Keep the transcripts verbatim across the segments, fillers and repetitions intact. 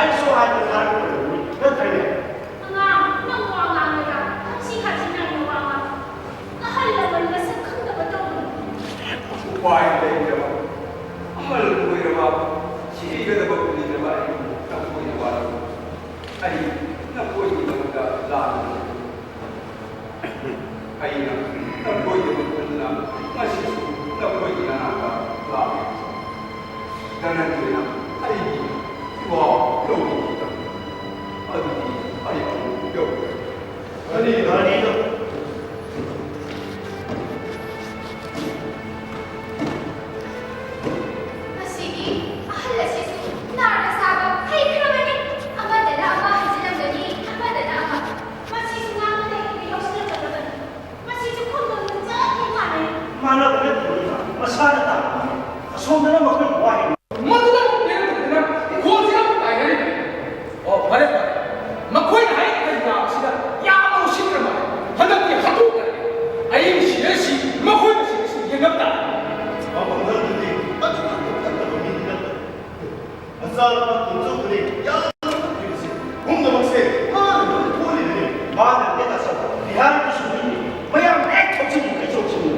ꯍꯥꯏꯁꯨ ꯍꯥꯏꯗꯅ ꯊꯥꯔꯛꯄ ꯑꯣꯏꯔꯝꯒꯅꯤ, ꯅꯠꯇ꯭ꯔꯅꯦ? ꯑꯉꯥꯡ, ꯅꯪ ꯋꯥ ꯉꯥꯡꯂꯒ ꯊꯛꯁꯤ ꯈꯥꯁꯤ ꯅꯥꯏꯅ ꯋꯥ ꯉꯥꯡ꯫ ꯑꯍꯜ ꯂꯃꯟ ꯃꯁꯛ ꯈꯪꯗꯕ ꯇꯧꯒꯅꯨ꯫ ꯎꯄꯥꯏ ꯂꯩꯇ꯭ꯔꯕ, ꯑꯍꯜ ꯑꯣꯏꯔꯕ, ꯁꯤꯒꯗꯕ ꯀꯨꯏꯗ꯭ꯔꯕ ꯑꯩꯕꯨ ꯅꯈꯣꯏꯅ ꯋꯥꯔꯧꯏ꯫ ꯑꯩ ꯅꯈꯣꯏꯒꯤꯗꯃꯛꯇ ꯂꯥꯟꯅ ꯑꯩꯅ ꯅꯈꯣꯏꯒꯤ ꯃꯇꯨꯡꯗ ꯉꯁꯤꯁꯨ ꯅꯈꯣꯏꯒꯤ ꯅꯅꯥꯛꯇ ꯂꯥꯛꯂꯤ꯫ ꯙꯅꯟꯖꯌꯅ ꯑꯩꯒꯤ ꯏꯋꯥ ꯂꯧꯕꯤꯈꯤꯗꯕ ꯑꯗꯨꯗꯤ ꯑꯩ ꯑꯃꯨꯛ ꯌꯧꯔꯦ꯫ ꯙꯅꯤ, ꯙꯅꯤꯗ꯫ ꯃꯁꯤꯒꯤ ꯑꯍꯜ ꯑꯁꯤꯁꯨ ꯅꯥꯅ ꯁꯥꯕ ꯍꯩꯈ꯭ꯔꯕꯅꯤ꯫ ꯑꯃꯗꯅ ꯑꯃ ꯍꯥꯏꯖꯤꯜꯂꯝꯒꯅꯤ, ꯑꯃꯗꯅ ꯑꯃ꯫ ꯃꯁꯤꯁꯨ ꯉꯥꯡꯕꯗ ꯍꯦꯟꯅ ꯌꯥꯎꯁꯤꯜꯂꯛꯀꯗꯕꯅꯤ꯫ ꯃꯁꯤꯁꯨ ꯈꯨꯡꯒꯪꯗ ꯆꯞ ꯍꯦꯛ ꯃꯥꯟꯅꯩ꯫ ꯃꯥꯟꯅꯕ ꯅꯠꯇꯦ, ꯃꯁꯥꯅ ꯇꯥꯕꯅꯤ꯫ ꯑꯁꯣꯝꯗꯅ ꯃꯈꯣꯏ ꯋꯥ ꯍꯦꯟꯅ ꯃꯗꯨꯗ ꯑꯃꯨꯛ ꯄꯦꯟꯗꯗꯅ ꯏꯪꯈꯣꯜꯁꯤꯗ ꯑꯃꯨꯛ ꯇꯥꯏꯅꯔꯤꯕꯅꯤ꯫ ꯑꯣ, ꯐꯔꯦ, ꯐꯔꯦ꯫ ꯃꯈꯣꯏꯅ ꯍꯥꯏꯔꯤꯕ ꯀꯔꯤ ꯀꯔꯥꯁꯤꯗ ꯌꯥꯝꯅ ꯎꯁꯤꯠꯇ꯭ꯔ ꯃꯥꯜꯂꯦ꯫ ꯍꯟꯗꯛꯇꯤ ꯍꯥꯠꯇꯣꯛꯇꯔꯦ꯫ ꯑꯩꯅ ꯁꯤꯔꯁꯤ, ꯃꯈꯣꯏꯅ ꯁꯤꯔꯁꯤ ꯌꯦꯡꯉꯝ ꯇꯥꯔꯦ꯫ ꯃꯄꯥꯡꯒꯜꯗꯨꯗꯤ ꯑꯗꯨꯛ ꯐꯠꯇꯕ ꯃꯤꯗꯤ ꯅꯠꯇꯦ꯫ ꯃꯆꯥꯅꯨꯄꯥ ꯇꯣꯝꯆꯧꯕꯅꯤ ꯌꯥꯝꯅ ꯐꯠꯇ꯭ꯔꯤꯕꯁꯤ꯫ ꯄꯨꯝꯅꯃꯛꯁꯦ ꯃꯥꯅ ꯂꯣꯏꯅ ꯊꯣꯛꯍꯜꯂꯤꯕꯅꯤ꯫ ꯃꯥꯅ ꯅꯠꯇꯦ ꯇꯥꯆꯧ, ꯕꯤꯍꯥꯔꯒꯤꯁꯨ ꯃꯤꯅꯤ꯫ ꯃꯌꯥꯝ ꯍꯦꯛ ꯊꯣꯛꯆꯤꯟꯕ ꯀꯩꯆꯧꯁꯤꯡꯅꯤ꯫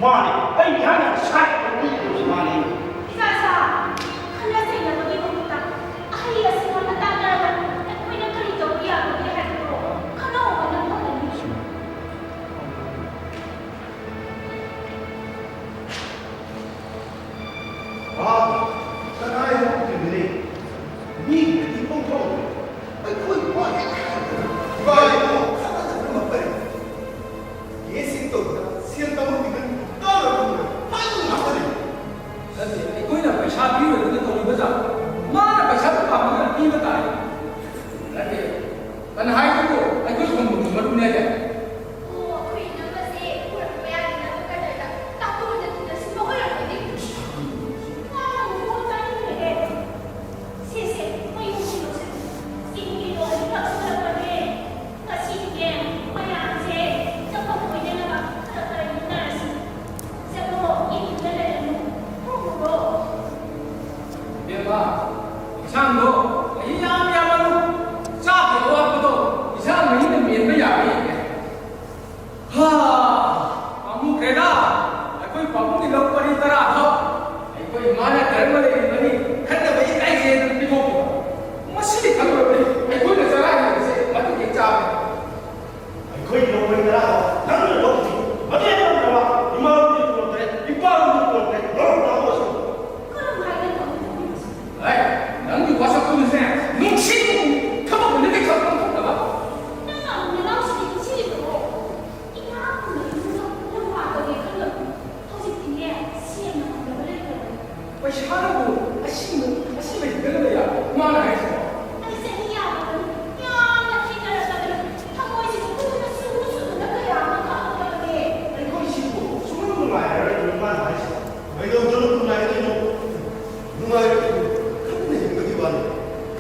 ꯃꯥꯅꯤ, ꯑꯩ ꯕꯤꯍꯥꯔꯅ ꯁꯥꯏ ꯃꯤꯗꯨꯁꯨ ꯃꯥꯅꯤ꯫ ꯏꯆꯥꯁꯥ, ꯈꯠꯅ ꯆꯩꯅꯕꯒꯤ ꯃꯍꯨꯠꯇ ꯑꯍꯩ ꯑꯁꯤꯡ ꯑꯃ ꯇꯥꯟꯅꯔꯒ ꯑꯩꯈꯣꯏꯅ ꯀꯔꯤ ꯇꯧꯕ ꯌꯥꯕꯒꯦ ꯍꯥꯏꯕꯗꯣ ꯈꯟꯅꯍꯧꯕꯅ ꯐꯒꯅꯤ꯫ ꯋꯥ ꯀꯅꯥ ꯍꯥꯏꯍꯧꯗ꯭ꯔꯤꯕꯅꯦ? ꯃꯤꯒꯤꯗꯤ ꯄꯣꯡꯊꯣꯛ ꯑꯩꯈꯣꯏ ꯋꯥ ꯍꯦꯛ ꯍꯥꯏꯔꯗꯅ ꯏꯕꯥ ꯏꯄꯨ ꯈꯠꯅꯗꯕꯅ ꯃꯐꯔꯦ꯫ ꯀꯦꯁ ꯍꯦꯛ ꯇꯧꯕꯗ ꯁꯦꯜ ꯇꯝꯃꯛꯈꯤꯒꯅꯤ, ꯀꯥꯔꯕꯅꯤꯅ ꯍꯥꯏꯕ ꯉꯥꯛꯇꯅꯦ꯫ ꯅꯠꯇꯦ, ꯑꯩꯈꯣꯏꯅ ꯄꯩꯁꯥ ꯄꯤꯔꯣꯏꯗꯅ ꯇꯧꯔꯤꯕ ꯖꯥꯠ꯫ ꯃꯥꯅ ꯄꯩꯁꯥꯗꯣ ꯄꯥꯝꯃꯒ ꯄꯤꯕ ꯇꯥꯔꯦ꯫ ꯅꯠꯇꯦ, ꯀꯅꯥ ꯍꯥꯏꯗꯨꯕꯨ ꯑꯩꯈꯣꯏ ꯈꯨꯡꯒꯪꯒꯤ ꯃꯔꯨꯞꯅꯦ ꯍꯥꯏꯗꯥꯏ? ꯑꯣ, ꯑꯩꯈꯣꯏ ꯏꯅꯝꯃꯁꯦ ꯎꯔꯛꯄ ꯌꯥꯗꯅꯕ ꯀꯗꯔꯗ ꯇꯥꯡꯈꯨꯜꯗ ꯇꯤꯟꯅꯁꯤꯟꯕ ꯑꯣꯏꯔꯝꯒꯅꯤ꯫ ꯉꯥꯡꯅ ꯃꯣꯃꯣ ꯆꯥꯅꯤꯡꯗ꯭ꯔꯦꯍꯦ꯫ ꯁꯦ, ꯁꯦ, ꯃꯌꯨꯝꯁꯤ ꯂꯧꯁꯤꯜꯂꯨ꯫ ꯆꯤꯡꯒꯤ ꯅꯣꯡ ꯈꯔ ꯆꯨꯔꯛꯄꯅꯦ꯫ ꯉꯁꯤꯗꯤꯅꯦ, ꯃꯌꯥꯝꯁꯦ ꯆꯠꯐꯝ ꯑꯣꯏꯅꯅꯕ ꯈꯔ ꯈꯔ ꯌꯦꯡꯅꯔꯁꯤ꯫ ꯆꯠꯂꯣ, ꯌꯦꯡꯗꯨꯅ ꯂꯩꯔꯅꯨ꯫ ꯊꯣꯛꯎꯔꯣ꯫ ꯏꯕꯦꯝꯃ, ꯏꯟꯁꯥꯡꯗꯣ ꯃꯍꯤ ꯌꯥꯝ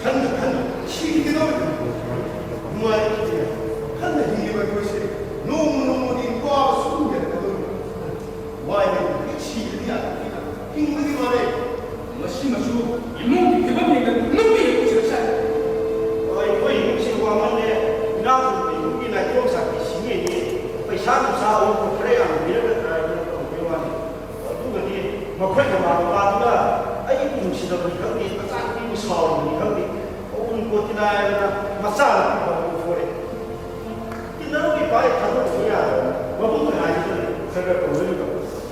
ꯈꯟꯅ ꯈꯟꯅ ꯁꯤꯈꯤꯗꯧꯔꯤꯕꯅꯤ꯫ ꯅꯨꯡꯉꯥꯏꯔꯛꯈꯤꯗꯦ꯫ ꯈꯟꯅ ꯍꯤꯡꯂꯤꯕ ꯑꯩꯈꯣꯏꯁꯦ ꯅꯣꯡꯃ ꯅꯣꯡꯃꯒꯤ ꯋꯥꯕ ꯁꯨꯝ ꯍꯦꯟꯒꯠꯀꯗꯧꯔꯤꯕ꯫ ꯋꯥꯏ ꯂꯩꯇꯕꯒꯤ ꯁꯤꯕꯗꯤ ꯌꯥꯗꯕꯅꯤꯅ ꯍꯤꯡꯕꯒꯤ ꯋꯥꯔꯦ꯫ ꯃꯁꯤꯃꯁꯨ ꯏꯃꯨꯡꯒꯤ ꯐꯤꯕꯝ ꯌꯦꯡꯗꯅ ꯅꯨꯄꯤ ꯑꯃ ꯄꯨꯁꯤꯜꯂꯛꯁꯦ ꯍꯥꯏ꯫ ꯍꯣꯏ, ꯑꯩꯈꯣꯏ ꯏꯃꯨꯡꯁꯤ ꯋꯥꯃꯜꯂꯦ꯫ ꯏꯅꯥꯛ ꯈꯨꯟꯕ ꯏꯃꯨꯡꯒꯤ ꯅꯥꯏꯇꯣꯝ ꯁꯥꯈꯤ ꯁꯤꯡꯉꯤꯅꯤ꯫ ꯄꯩꯁꯥ ꯅꯨꯡꯁꯥ ꯑꯋꯨꯟꯄꯣꯠ ꯈꯔ ꯌꯥꯝꯅ ꯄꯤꯔꯒ ꯇꯧꯕꯒꯤ ꯋꯥꯅꯤ꯫ ꯑꯗꯨꯒꯗꯤ ꯃꯈꯣꯏ ꯃꯃꯥ ꯃꯄꯥꯗꯨꯅ ꯑꯩꯕꯨ ꯅꯨꯡꯁꯤꯗꯕꯅꯤ ꯈꯪꯗꯦ, ꯃꯆꯥꯅꯨꯄꯤꯕꯨ ꯁꯥꯎꯔꯤꯕꯅꯤ ꯈꯪꯗꯦ, ꯑꯋꯨꯟꯄꯣꯠꯇꯤ ꯂꯥꯏꯔꯗꯅ ꯃꯆꯥꯅꯨꯄꯤ ꯐꯥꯎꯕ ꯄꯣꯔꯦ꯫ ꯇꯤꯟꯅꯔꯨꯕ ꯏꯄꯥ ꯊꯥꯗꯣꯛꯄ ꯌꯥꯗꯕ ꯃꯕꯨꯡ ꯍꯥꯏꯁꯤꯗ ꯈꯔ ꯈꯔ ꯀꯧꯅꯔꯤꯕ꯫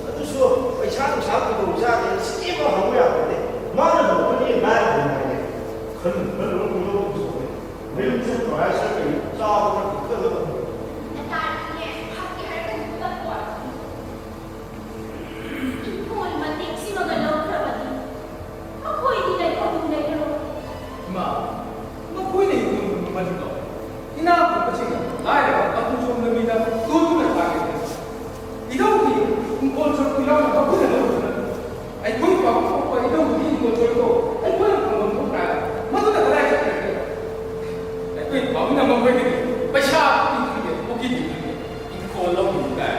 ꯑꯗꯨꯁꯨ ꯄꯩꯁꯥ ꯅꯨꯡꯁꯥ ꯈꯨꯗꯣꯡ ꯆꯥꯗꯦ, ꯁꯤꯀꯤ ꯑꯃ ꯍꯪꯕ ꯌꯥꯄꯣꯠꯇꯦ꯫ ꯃꯥꯅ ꯂꯧꯕꯅꯤ ꯂꯥꯏꯔꯕꯅꯤ ꯍꯥꯏꯌꯦ꯫ ꯈꯜꯂꯨ ꯈꯜꯂꯨ ꯈꯜꯂꯨ ꯈꯜꯂꯨ꯫ ꯃꯌꯨꯝ ꯆꯠꯄ ꯍꯥꯏꯁꯤꯗ ꯀꯩ ꯆꯥꯕ ꯊꯛꯄ ꯈꯔ ꯈꯔ ꯅꯇꯥꯏꯗꯨꯅꯦ, ꯍꯥꯠꯀꯦ ꯍꯥꯏꯔꯒ ꯅꯨꯄꯥ ꯄꯣꯠ꯫ ꯏꯪꯈꯣꯜ ꯃꯇꯦꯛ ꯁꯤꯃꯒ ꯂꯧꯈ꯭ꯔꯕꯗꯤ ꯃꯈꯣꯏꯗꯤ ꯂꯩꯐꯝ ꯂꯩꯔꯔꯣꯏ꯫ ꯏꯃꯥ, ꯃꯈꯣꯏꯅ ꯌꯣꯟꯕ ꯃꯃꯜꯗꯣ ꯏꯅꯥꯛ ꯈꯨꯟꯕꯁꯤꯡꯅ ꯂꯥꯏꯔꯕ ꯀꯥꯡꯕꯨ ꯁꯣꯝꯗ ꯃꯤꯗ ꯌꯣꯟꯗꯨꯅ ꯊꯥꯈꯤꯕꯅꯤ꯫ ꯏꯙꯧꯒꯤ ꯏꯪꯈꯣꯜ ꯁꯔꯨꯛꯇꯨ ꯌꯥꯎꯅ ꯃꯈꯣꯏꯅ ꯂꯧꯔꯨꯕꯅ ꯑꯩꯈꯣꯏ ꯄꯥꯕꯨꯡ ꯊꯣꯛꯄ ꯏꯙꯧꯒꯤ ꯏꯪꯈꯣꯜ ꯁꯔꯨꯛꯇꯣ ꯑꯩꯈꯣꯏꯅ ꯐꯪꯐꯝ ꯊꯣꯛꯇ꯭ꯔꯥ? ꯃꯗꯨꯅ ꯀꯗꯥꯏ ꯆꯠꯈ꯭ꯔꯒꯦ? ꯑꯩꯈꯣꯏ ꯄꯥꯕꯨꯡꯅ ꯃꯈꯣꯏꯗꯒꯤ ꯄꯩꯁꯥ ꯄꯤꯈꯤꯗꯦ, ꯄꯨꯈꯤꯗꯦ, ꯏꯪꯈꯣꯜ ꯂꯧꯈꯤꯕ ꯀꯥꯏ꯫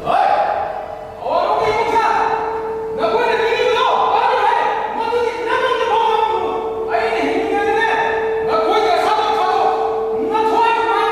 ꯍꯣꯏ! ꯑꯋꯥꯡꯕꯒꯤ ꯏꯃꯨꯡꯁꯥ, ꯅꯈꯣꯏꯅ ꯄꯤꯔꯤꯕꯗꯣ ꯄꯥꯝꯃꯤꯕ꯭ꯔꯥ? ꯃꯗꯨꯗꯤ ꯅꯪꯉꯣꯟꯗ ꯐꯥꯎ ꯉꯝꯃꯨ꯫ ꯑꯩꯅ ꯍꯤꯡꯂꯤꯉꯩꯗꯅꯦ, ꯅꯈꯣꯏꯒꯤ ꯑꯁꯥꯗꯣ ꯊꯥꯗꯣꯛ, ꯅꯊ꯭ꯋꯥꯏ ꯅꯨꯡꯉꯥꯏ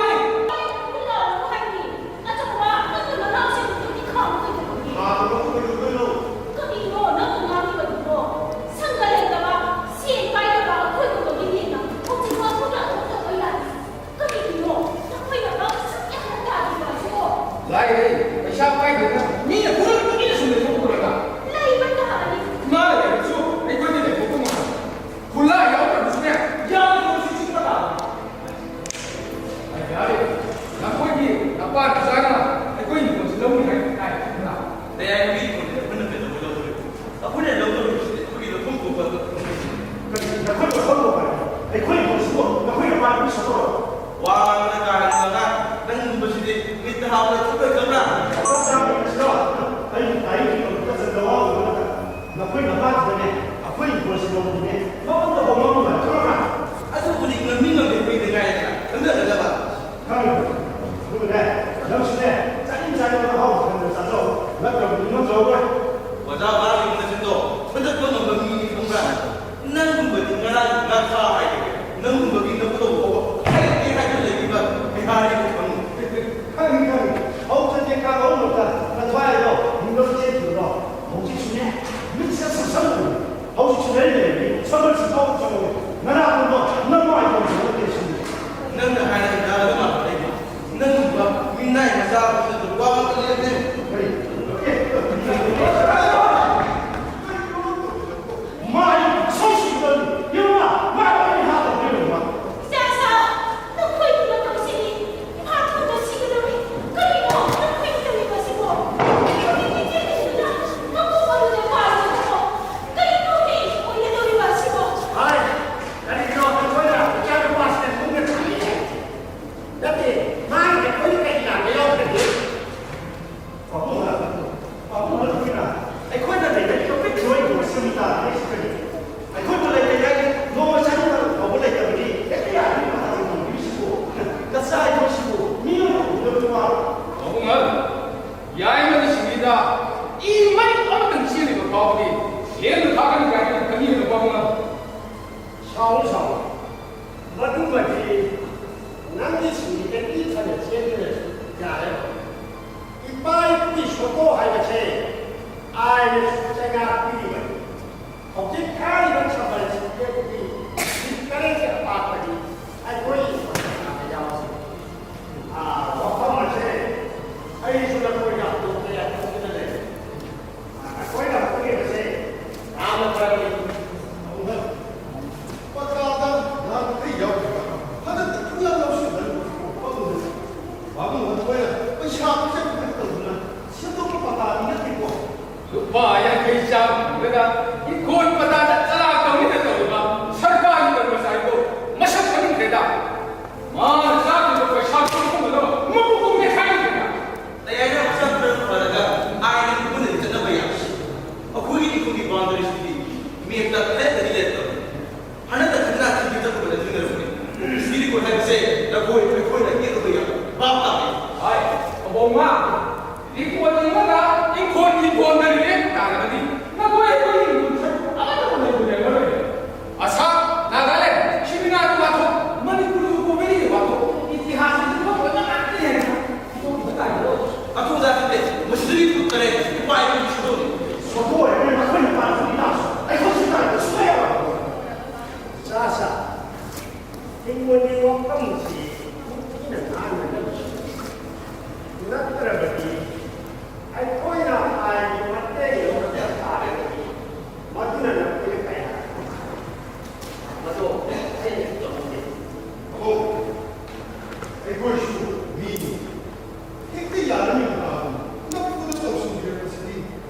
ꯅꯪꯒꯨꯝꯕꯗꯤ ꯉꯔꯥꯡ ꯉꯥꯈꯥ ꯍꯥꯏꯒꯦ꯫ ꯅꯪꯒꯨꯝꯕꯒꯤ ꯅꯕꯨꯛꯇꯧ ꯐꯥꯎꯕ ꯍꯥꯏꯔꯛꯀꯦ ꯍꯥꯏꯗꯨꯅ ꯂꯩꯔꯤꯕ ꯕꯤꯍꯥꯔꯤꯕꯨ ꯈꯪꯉꯨ꯫ ꯈꯪꯉꯤ, ꯈꯪꯉꯤ꯫ ꯍꯧꯖꯤꯛꯇꯤ ꯈꯥꯡꯍꯧꯅꯕꯗ ꯅꯊ꯭ꯋꯥꯏꯗꯣ ꯅꯨꯡꯗꯧ ꯆꯦꯟꯈꯤꯕꯗꯣ ꯍꯧꯖꯤꯛꯁꯨꯅꯦ ꯃꯤꯠꯁꯦ ꯁꯛꯁꯟꯅꯔꯦ꯫ ꯍꯧꯖꯤꯛꯁꯨ ꯂꯩꯔꯤ ꯂꯩꯔꯤ ꯁꯝꯕꯜꯁꯤ ꯐꯥꯎꯕ ꯆꯪꯉꯣꯏ꯫ ꯅꯅꯥ ꯄꯨꯟꯕ ꯅꯃꯥꯏ ꯄꯨꯟꯕ ꯅꯠꯇꯦ ꯁꯤꯅꯤ꯫ ꯅꯪꯅ ꯍꯥꯏꯔꯒ ꯌꯥꯔꯒ ꯃꯥꯜꯂꯦ꯫ ꯅꯪꯒꯨꯝꯕ ꯃꯤꯅꯥꯏ ꯃꯆꯥ ꯑꯃꯗ ꯋꯥ ꯑꯃꯠꯇ ꯂꯦꯞꯇꯦ꯫ ꯀꯔꯤ? ꯃꯥꯏ ꯁꯧꯁꯤꯗꯅ ꯌꯦꯡꯉꯨꯅ, ꯃꯥ ꯂꯣꯏꯅ ꯍꯥꯠꯇꯧꯔꯦ ꯌꯦꯡꯉꯨꯅ꯫ ꯏꯆꯥꯁꯥ, ꯅꯈꯣꯏꯒꯤ ꯃꯇꯧꯁꯤꯗꯤ ꯏꯃꯥ ꯊꯨꯅ ꯁꯤꯒꯗꯧꯔꯦ꯫ ꯀꯔꯤꯅꯣ ꯅꯈꯣꯏꯅ ꯇꯧꯔꯤꯕꯁꯤꯕꯣ? ꯅꯈꯣꯏꯒꯤ ꯆꯦꯟꯕꯤꯗꯨꯅ ꯃꯀꯣꯛ ꯑꯗꯨꯗ ꯄꯥꯜꯂꯤꯕꯀꯣ꯫ ꯀꯔꯤꯅꯣꯅꯦ ꯑꯣꯏꯒꯗꯧꯔꯤꯕ ꯑꯁꯤꯕꯣ? ꯍꯥꯏ, ꯀꯔꯤꯒꯤꯅꯣ ꯅꯈꯣꯏꯅ ꯏꯆꯥꯅꯨꯄꯥꯁꯤꯗ ꯊꯨꯅ ꯊꯝꯃꯤ ꯍꯥꯏ? ꯅꯠꯇꯦ, ꯃꯥꯒꯤ ꯑꯩꯈꯣꯏꯅ ꯀꯔꯤ ꯂꯥꯟꯕ ꯌꯥꯎꯈ꯭ꯔꯒꯦ? ꯄꯥꯕꯨꯡ, ꯄꯥꯕꯨꯡ, ꯑꯩꯈꯣꯏꯅ, ꯑꯩꯈꯣꯏꯅ ꯂꯩꯔꯤꯕ ꯄꯤꯛ ꯅꯣꯏꯕꯨ ꯁꯤꯟꯕ ꯇꯥꯔꯦ, ꯁꯤꯗꯤ꯫ ꯑꯩꯈꯣꯏꯕꯨ ꯂꯩꯇꯦ ꯍꯥꯏꯅ ꯅꯣꯡꯃ ꯆꯥꯅꯤꯡꯕ ꯐꯥꯎꯕ ꯂꯩꯇꯕꯗꯤ ꯍꯦꯛꯇ ꯌꯥꯔꯦ, ꯃꯇꯥꯒꯤ ꯇꯧꯕꯤꯔꯤꯁꯤꯕꯨ꯫ ꯅꯆꯥ ꯑꯩꯈꯣꯏꯁꯤꯕꯨ ꯃꯤ ꯑꯃ ꯎꯗꯕ ꯋꯥ꯫ ꯄꯥꯕꯨꯡ, ꯌꯥꯏꯃꯗꯤ ꯁꯤꯡꯂꯤꯗ ꯏ ꯃꯩ ꯑꯃꯇꯪ ꯆꯦꯜꯂꯤꯕ ꯐꯥꯎꯕꯗꯤ ꯂꯦꯝꯅ ꯊꯥꯒꯅꯤ ꯀꯥꯏꯅ ꯈꯟꯕꯤꯒꯅꯨ, ꯄꯥꯕꯨꯡ꯫ ꯁꯥꯎ, ꯁꯥꯎ꯫ ꯃꯗꯨꯃꯗꯤ ꯅꯪꯒꯤ ꯁꯤꯡꯂꯤꯗꯒꯤ ꯐꯅ ꯆꯦꯟꯗꯨꯅꯁꯨ ꯌꯥꯔꯦ꯫ ꯏꯄꯥ ꯏꯄꯨꯒꯤ ꯁꯣꯇꯣ ꯍꯥꯏꯕꯁꯦ ꯑꯥꯏꯅꯁꯨ ꯆꯩꯉꯥꯛ ꯄꯤꯔꯤꯕꯅꯤ꯫ ꯍꯧꯖꯤꯛ ꯊꯥꯔꯤꯕ ꯁꯝꯕꯜ ꯁꯤꯡꯂꯤꯗꯒꯤ ꯐꯤꯠ ꯇꯔꯦꯠꯀꯤ ꯑꯄꯥꯛꯄꯗꯤ ꯑꯩꯈꯣꯏꯒꯤ ꯁꯣꯇꯣ ꯌꯥꯎꯁꯤ꯫ ꯑꯥ, ꯋꯥꯐꯝ ꯑꯁꯦ ꯑꯩꯁꯨ ꯅꯈꯣꯏꯒ ꯀꯌꯥ ꯈꯪꯗꯅ ꯂꯩ꯫ ꯑꯩꯈꯣꯏꯅ ꯍꯧꯠꯅꯔꯤꯕꯁꯦ ꯌꯥꯝꯅ ꯐꯔꯕꯅꯤ꯫ ꯄꯇꯥꯗ ꯂꯥꯟ ꯈꯔ ꯌꯥꯎꯈꯤꯕ ꯍꯟꯗꯛꯇꯤ ꯈꯪꯌꯥꯎ ꯌꯥꯎꯁꯤꯟꯅꯔꯤꯕ ꯄꯥꯕꯨꯡ, ꯄꯥꯕꯨꯡ ꯑꯩꯈꯣꯏꯅ ꯄꯩꯁꯥ ꯄꯤꯖ ꯄꯤꯊꯛ ꯇꯧꯗꯨꯅ ꯁꯦꯝꯗꯣꯛꯄ ꯄꯇꯥꯗꯤ ꯅꯠꯇꯦꯀꯣ꯫ ꯂꯨꯄꯥ ꯌꯥꯡꯈꯩ ꯆꯥꯝꯃ ꯐꯪꯂꯒ ꯏꯪꯈꯣꯜ ꯄꯇꯥꯗ ꯆꯔꯥ ꯇꯧꯅꯤꯅ ꯃꯐꯝꯁꯤ ꯅꯤꯡꯊꯤꯅ ꯉꯥꯛꯅꯒꯗꯕꯅꯤ꯫ ꯅꯠꯇ꯭ꯔꯕꯗꯤ ꯑꯩꯈꯣꯏꯅ ꯍꯥꯏꯔꯤꯕ ꯃꯇꯦꯡ ꯂꯧꯔꯛꯄ ꯇꯥꯔꯒꯗꯤ ꯃꯗꯨꯅ ꯅꯈꯣꯏꯗ ꯀꯌꯥ ꯃꯗꯣ ꯑꯩꯅ ꯇꯧꯅꯤꯡꯗꯦ꯫ ꯑꯣ, ꯑꯩꯈꯣꯏꯁꯨ ꯃꯤꯅꯤ꯫ ꯍꯦꯛꯇ ꯌꯥꯔꯅꯤ ꯃꯇꯥꯒꯨꯝ ꯅꯝꯐꯨꯗ ꯇꯧꯁꯤꯟꯕꯤꯔꯛꯄꯁꯤꯗꯤ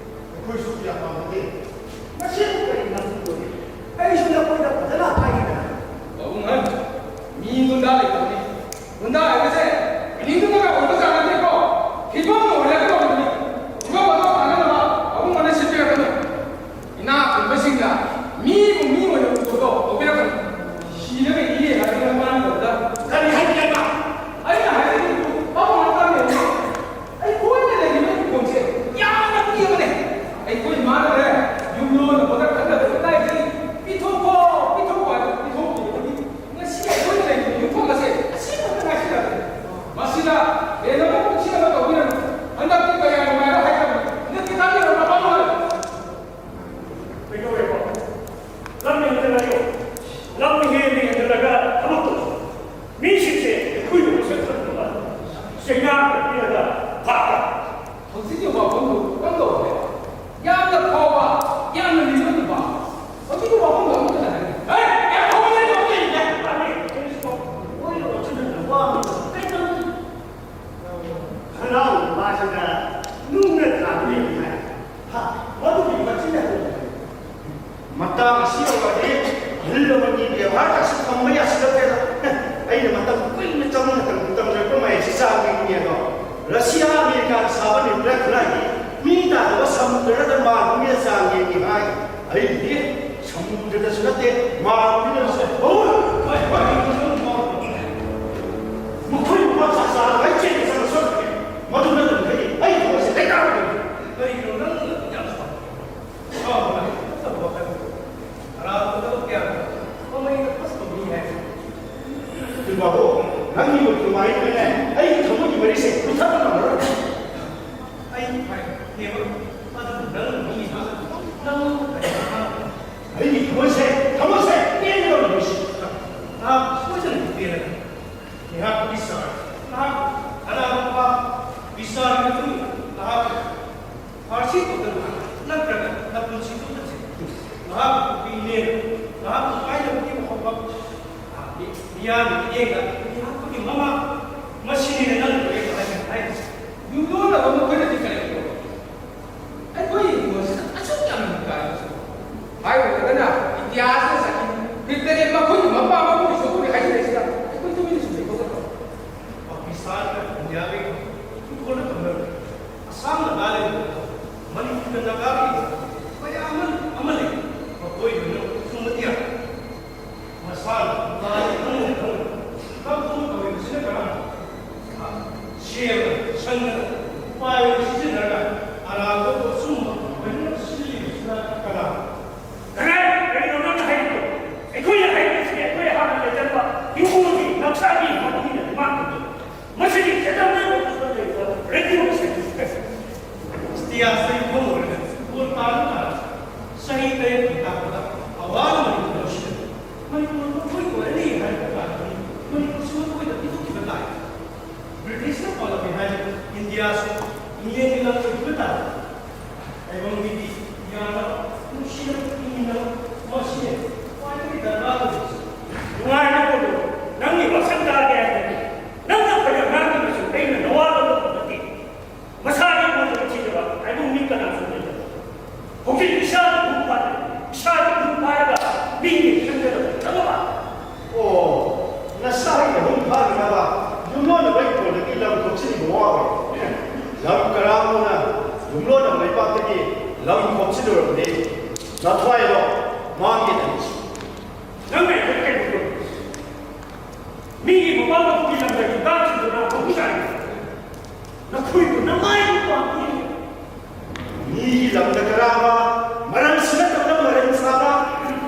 ꯑꯩꯈꯣꯏꯁꯨ ꯀꯌꯥ ꯄꯥꯝꯅꯗꯦ꯫ ꯃꯁꯤꯕꯨ ꯀꯔꯤ ꯅꯝꯐꯨꯗꯅꯣ? ꯑꯩꯁꯨ ꯅꯈꯣꯏꯗ ꯐꯖꯅ ꯍꯥꯏꯈꯤꯗꯅ꯫ ꯄꯥꯕꯨꯡ ꯑꯍꯟ, ꯃꯤ ꯒꯨꯟꯗꯥ ꯂꯩꯇꯕꯅꯤ꯫ ꯒꯨꯟꯗꯥ ꯍꯥꯏꯕꯁꯦ ꯃꯤꯅꯤꯡꯗꯨꯅꯒ ꯑꯣꯏꯕ ꯖꯥꯠ ꯅꯠꯇꯦꯀꯣ꯫ ꯐꯤꯕꯝꯅ ꯑꯣꯏꯔꯛꯀꯗꯧꯕꯅꯤ꯫ ꯐꯤꯕꯝ ꯑꯗꯣ ꯐꯅꯅꯕ ꯄꯥꯕꯨꯡ ꯑꯍꯟꯅ ꯁꯤꯟꯕꯤꯔꯛꯀꯅꯨ꯫ ꯏꯅꯥꯛ ꯈꯨꯟꯕꯁꯤꯡꯅ ꯃꯤꯕꯨ ꯃꯤ ꯑꯣꯏꯅ ꯎꯕꯗꯣ ꯇꯧꯕꯤꯔꯛꯀꯅꯨ꯫ ꯁꯤꯔꯒ ꯏꯔꯦ ꯍꯥꯏꯕ ꯃꯇꯥꯡꯗꯨꯗ ꯀꯔꯤ ꯍꯥꯏꯒꯦꯕ? ꯑꯩꯅ ꯍꯥꯏꯖꯔꯤꯗꯨ ꯄꯥꯕꯨꯡ ꯑꯍꯟ ꯇꯥꯕꯤꯔꯝꯃꯨ꯫ ꯑꯩꯈꯣꯏꯅ ꯂꯩꯔꯤꯕ ꯏꯪꯈꯣꯜꯁꯦ ꯌꯥꯝꯅ ꯄꯤꯛꯑꯕꯅꯦ꯫ ꯑꯩꯈꯣꯏ ꯏꯃꯥꯅꯅꯦ ꯌꯨꯝ ꯂꯣꯟꯅꯕꯗ ꯈꯟꯅꯕ ꯈꯨꯠꯂꯥꯏꯁꯤ ꯄꯤꯊꯣꯛꯈꯣ, ꯄꯤꯊꯣꯛꯈꯣ ꯍꯥꯏꯕ ꯄꯤꯊꯣꯛꯈꯤꯕꯗꯒꯤ ꯉꯁꯤ ꯑꯩꯈꯣꯏꯅ ꯂꯩꯔꯤꯕ ꯌꯨꯝꯐꯝ ꯑꯁꯦ ꯑꯁꯤꯈꯛꯇ ꯉꯥꯏꯁꯤꯜꯂꯛꯂꯦ꯫ ꯃꯁꯤꯗ ꯍꯦꯟꯅ ꯑꯃꯨꯛ ꯁꯤꯅꯕ ꯇꯧꯕꯤꯔꯅꯨ꯫ ꯍꯟꯗꯛꯇꯤ ꯀꯌꯥ ꯅꯨꯡꯉꯥꯏꯔꯣꯏ ꯍꯥꯏꯈ꯭ꯔꯕꯅꯤ꯫ ꯍꯟꯗꯛꯇꯤ ꯇꯥꯕꯤꯔꯣ, ꯇꯥꯕꯤꯔꯣ꯫ ꯀꯩꯗꯧꯋꯦꯕ? ꯂꯝ ꯍꯦꯟꯖꯜꯂꯛꯑꯦ꯫ ꯂꯝ ꯍꯦꯟꯅ ꯍꯦꯟꯖꯜꯂꯒ ꯊꯕꯛ ꯇꯧꯁꯤ꯫ ꯃꯤꯁꯤꯡꯁꯦ ꯑꯩꯈꯣꯏꯕꯨ ꯃꯁꯛ ꯈꯪꯗꯕ ꯆꯩꯅꯥ ꯄꯤꯔꯒ ꯐꯥꯕ꯫ ꯍꯧꯖꯤꯛꯀꯤ ꯋꯥꯐꯝꯗꯨ ꯀꯝꯗꯧꯔꯦ? ꯌꯥꯝꯅ ꯐꯥꯎꯕ, ꯌꯥꯝꯅ ꯂꯤꯡꯕ ꯅꯨꯄꯥ꯫ ꯍꯧꯖꯤꯛꯀꯤ ꯋꯥꯐꯝꯗꯨ ꯑꯃꯨꯛ ꯍꯟꯅ ꯍꯥꯏꯕꯤꯌꯨ꯫ ꯍꯦ! ꯌꯥꯝ ꯐꯥꯎꯕ ꯂꯤꯡꯕ ꯅꯨꯄꯥ ꯂꯩꯔꯤꯅꯦ꯫ ꯃꯥꯅꯦ, ꯑꯩꯈꯣꯏꯁꯨ ꯃꯣꯏꯅ ꯋꯥꯈꯜꯗ ꯋꯥꯕ ꯀꯩꯅꯣ? ꯈꯅꯥꯎ ꯅꯨꯄꯥꯁꯤꯗ ꯅꯨꯡꯅ ꯊꯥꯕ ꯂꯩꯕ ꯍꯥꯏ꯫ ꯍꯥ, ꯃꯗꯨꯒꯤ ꯃꯆꯤꯟ ꯑꯗꯨ ꯃꯇꯥꯡ ꯑꯁꯤ ꯌꯧꯔꯗꯤ ꯑꯍꯜ ꯂꯃꯟꯒꯤ ꯕꯦꯕꯥꯔꯗꯁꯨ ꯊꯝꯕ ꯌꯥꯁꯤꯜꯂꯛꯇꯦꯗ꯫ ꯑꯩꯅ ꯃꯇꯝ ꯀꯨꯏꯅ ꯆꯪꯅ ꯇꯝ-, ꯇꯝꯖꯔꯛꯄ ꯃꯌꯥꯝꯁꯤ ꯆꯥꯡ ꯌꯦꯡꯉꯦ ꯑꯗꯣ, ꯔꯁꯤꯌꯥ ꯑꯃꯦꯔꯤꯀꯥꯅ ꯁꯥꯕ ꯅ꯭ꯌꯨꯀ꯭ꯂꯤꯌꯔ ꯈꯨꯠꯂꯥꯏꯗꯤ ꯃꯤ ꯇꯥꯗꯕ ꯁꯃꯨꯗ꯭ꯔꯗ ꯃꯥꯜ ꯄꯨꯝꯕꯤꯗ ꯆꯥꯡ ꯌꯦꯡꯉꯤ ꯍꯥꯏ꯫ ꯑꯩꯒꯤꯗꯤ ꯁꯃꯨꯗ꯭ꯔꯗꯁꯨ ꯅꯠꯇꯦ, ꯃꯥꯜ ꯄꯨꯝꯕꯤꯗꯁꯨ ꯅꯠꯇꯦ꯫ ꯍꯣꯏ, ꯍꯣꯏ, ꯍꯣꯏ, ꯃꯈꯣꯏ ꯃꯄꯥ ꯆꯥꯛ ꯆꯥꯗꯕ ꯑꯩ ꯆꯦꯟꯅ ꯆꯪꯉ ꯁꯣꯏꯈ꯭ꯔꯦ꯫ ꯃꯗꯨ ꯅꯠꯇꯕꯗꯤ ꯑꯩ ꯊꯃꯣꯏꯁꯦ ꯂꯩꯇꯥꯕ ꯂꯩꯇꯦ꯫ ꯀꯔꯤꯒꯤꯅꯣ ꯅꯪꯅ ꯑꯗꯨꯛ ꯌꯥꯝ ꯁꯥꯎꯔꯤꯗꯣ? ꯁꯥꯎꯕ ꯍꯥꯏꯕ ꯐꯠꯇꯕ ꯋꯥꯈꯜ, ꯑꯔꯥꯟꯕ ꯊꯕꯛ ꯀꯌꯥ ꯃꯃꯩꯅ ꯐꯠꯇꯕ ꯃꯤ ꯍꯥꯏꯕ꯫ ꯏꯕꯥꯕꯣ, ꯅꯪꯒꯤ ꯃꯇꯨꯡ ꯍꯥꯏꯗꯨꯅꯅꯦ, ꯑꯩꯒꯤ ꯊꯃꯣꯏꯒꯤ ꯃꯔꯤꯁꯦ ꯄꯨꯊꯕ ꯉꯝꯃꯔꯣꯏ꯫ ꯑꯩ ꯍꯥꯏ, ꯀꯦꯕ, ꯑꯗꯨꯕꯨ ꯅꯪ ꯃꯤ ꯍꯥꯏꯕ, ꯅꯪ ꯀꯔꯤ ꯍꯥꯏꯕ? ꯑꯩꯒꯤ ꯊꯃꯣꯏꯁꯦ, ꯊꯃꯣꯏꯁꯦ ꯄꯦꯟꯒꯗꯧꯔꯦ ꯉꯁꯤ꯫ ꯅꯍꯥꯛ ꯁꯣꯏꯗꯅ ꯄꯦꯜꯂꯒ ꯃꯤꯌꯥꯝꯒꯤ ꯃꯤꯠꯌꯦꯡꯗ ꯃꯤꯍꯥꯠꯄꯒꯤ ꯃꯃꯥ ꯃꯁꯤꯅꯤꯅ ꯅꯪ ꯂꯣꯏꯅ ꯍꯥꯏꯔꯤꯁꯦ꯫ ꯌꯨꯝꯂꯣꯟꯅꯕ ꯃꯈꯣꯏꯅꯗꯤ ꯀꯔꯤ ꯇꯧꯕ? ꯑꯩꯈꯣꯏ ꯍꯤꯡꯒꯣꯜꯁꯤꯗ ꯑꯁꯨꯛ ꯌꯥꯝꯅ ꯀꯥꯏꯕꯁꯨ꯫ ꯍꯥꯏꯔꯨꯔꯒꯅ ꯏꯇꯤꯍꯥꯁꯇ ꯆꯍꯤ ꯐꯤꯠ ꯇꯔꯦꯠ ꯃꯈꯣꯏꯒꯤ ꯃꯄꯥ ꯃꯄꯨꯒꯤ ꯁꯣꯛꯄꯅꯤ ꯍꯥꯏꯖꯤꯜꯂꯛꯏꯁꯤꯗ ꯑꯩꯈꯣꯏ ꯇꯨꯃꯤꯟꯅ ꯁꯨꯝ ꯂꯩꯊꯣꯛꯀꯗ꯭ꯔꯣ? ꯄꯥꯀꯤꯁꯇꯥꯟꯒ ꯏꯟꯗꯤꯌꯥꯒ ꯐꯨꯠꯕꯣꯜꯗ ꯇꯝꯅꯔꯝꯃꯤ꯫ ꯑꯁꯥꯝ ꯅꯥꯒꯥꯂꯦꯟꯗ ꯃꯅꯤꯄꯨꯔꯗ ꯅꯥꯒꯥꯒꯤ ꯃꯌꯥꯝ ꯑꯃ, ꯑꯃ ꯂꯩ꯫ ꯃꯈꯣꯏ ꯂꯣꯏꯅ ꯁꯨꯝꯕꯗꯤ ꯌꯥꯏ꯫ ꯃꯁꯥꯅ ꯂꯥꯏ ꯈꯪꯅ ꯈꯪꯅ ꯀꯞꯄꯨ ꯇꯧꯔꯤꯕꯁꯤꯅ ꯀꯅꯥꯅꯣ? ꯁꯦꯝꯅ ꯁꯪꯗꯅ ꯎꯄꯥꯏ ꯑꯣꯏꯅ ꯁꯤꯖꯤꯟꯅꯔꯒ ꯑꯔꯥꯟꯕꯕꯨ ꯑꯆꯨꯝꯕ ꯑꯣꯏꯅ ꯁꯤꯖꯤꯜꯂꯤꯕꯁꯤꯅ ꯀꯅꯥꯅꯣ? ꯀꯅꯥ? ꯀꯔꯤꯅꯣ ꯅꯪꯅ ꯍꯥꯏꯔꯤꯗꯣ? ꯑꯩꯈꯣꯏꯅ ꯍꯥꯏꯔꯤꯕꯁꯤꯗꯤ ꯑꯩꯈꯣꯏ ꯍꯥꯟꯅ ꯂꯩꯖꯔꯝꯕ ꯏꯃꯨꯡꯒꯤ ꯅꯛꯁꯥꯒꯤ ꯃꯇꯨꯡ ꯏꯟꯅ ꯗꯤꯃꯥꯟ ꯇꯧꯖꯕ꯫ ꯃꯁꯤꯗꯤ ꯆꯦꯇꯝꯅꯦ ꯑꯣꯐꯤꯁꯇ ꯂꯩꯕ ꯔꯦꯗꯤꯑꯣ ꯁ꯭ꯇꯦꯁꯟ꯫ ꯏꯁꯇꯤꯌꯥꯁꯇ ꯌꯨꯝꯐꯝ ꯑꯣꯏꯔꯒ ꯐꯨꯠꯕꯣꯜ ꯇꯥꯔꯝ ꯇꯥꯔꯝ ꯆꯍꯤ ꯇꯔꯦꯠꯀꯤ ꯇꯥꯛꯄꯗ ꯑꯋꯥꯡ ꯃꯅꯤꯄꯨꯔ ꯂꯧꯁꯤꯜꯂꯦ꯫ ꯃꯅꯤꯄꯨꯔ ꯃꯈꯣꯏꯒꯤ ꯑꯣꯏꯔꯅꯤ ꯍꯥꯏꯕ ꯀꯥꯟꯗꯗꯤ ꯃꯅꯤꯄꯨꯔꯁꯤ ꯃꯈꯣꯏꯗ ꯄꯤꯊꯣꯛꯈꯤꯕ ꯇꯥꯏ꯫ ꯕ꯭ꯔꯤꯇꯤꯁꯅ ꯄꯥꯜꯂꯝꯃꯤ ꯍꯥꯏꯕ ꯏꯟꯗꯤꯌꯥꯁꯨ ꯏꯪꯂꯦꯟꯒꯤ ꯂꯝ ꯑꯣꯏꯈꯤꯕ ꯇꯥꯏ꯫ ꯇꯥꯏꯕꯪ ꯃꯤꯗꯤ ꯌꯥꯅꯕ ꯅꯨꯡꯁꯤꯅꯕ ꯍꯤꯡꯃꯤꯟꯅꯕ ꯃꯁꯤꯅꯦ ꯈ꯭ꯋꯥꯏꯗꯒꯤ ꯗꯔꯀꯥꯔ ꯑꯣꯏꯔꯤꯕꯁꯦ꯫ ꯅꯨꯡꯉꯥꯏꯅ ꯂꯩꯌꯨ꯫ ꯅꯪꯒꯤ ꯋꯥꯁꯛ ꯇꯥꯒꯦ ꯍꯥꯏꯔꯗꯤ ꯅꯪꯅ ꯐꯅ ꯉꯥꯡꯉꯤꯕꯁꯨ ꯑꯩꯅ ꯅꯋꯥ ꯂꯧꯕ ꯅꯠꯇꯦ꯫ ꯃꯁꯥꯒꯤ ꯄꯣꯠꯇꯨ ꯊꯤꯗꯕ ꯍꯥꯏꯕ ꯃꯤ ꯀꯅꯥꯁꯨ ꯂꯩꯇꯕ꯫ ꯍꯧꯖꯤꯛ ꯏꯁꯥꯒꯤ ꯌꯨꯝ ꯄꯥꯜꯂꯦ꯫ ꯏꯁꯥꯒꯤ ꯌꯨꯝ ꯄꯥꯜꯂꯒ ꯃꯤꯒꯤ ꯈꯪꯗꯅꯕ ꯈꯪꯉꯕ? ꯑꯣ, ꯅꯁꯥꯒꯤ ꯅꯍꯨꯝ ꯐꯥꯅꯅꯕ ꯌꯨꯝꯂꯣꯟꯅꯕ ꯏꯪꯈꯣꯜꯗꯒꯤ ꯂꯝ ꯈꯣꯝꯖꯤꯜꯂꯤꯕ ꯋꯥꯕ꯫ ꯂꯝ ꯀꯔꯥꯝꯅ ꯌꯨꯝꯂꯣꯟꯅꯕ ꯂꯩꯕꯥꯛꯇꯒꯤ ꯂꯝ ꯈꯣꯝꯖꯤꯜꯂꯨꯔꯕꯗꯤ ꯅꯊ꯭ꯋꯥꯏꯗꯣ ꯃꯥꯡꯒꯦ ꯅꯪꯒꯤꯁꯨ꯫ ꯅꯪꯅ ꯑꯩꯈꯣꯏ ꯀꯩꯅꯣ ꯃꯤꯒꯤ ꯃꯄꯥ ꯃꯄꯨꯒꯤ ꯂꯝꯗꯒꯤ ꯇꯥꯛꯈꯤꯗꯨꯅ ꯃꯍꯨꯠ ꯁꯥꯔꯤ꯫ ꯅꯈꯣꯏꯕꯨ ꯅꯃꯥꯏ ꯄꯥꯟꯕꯤ꯫ ꯃꯤꯒꯤ ꯂꯝꯗ ꯀꯔꯥꯕ, ꯃꯔꯝꯁꯨ ꯅꯠꯇꯕ ꯃꯔꯝ ꯁꯥꯕ,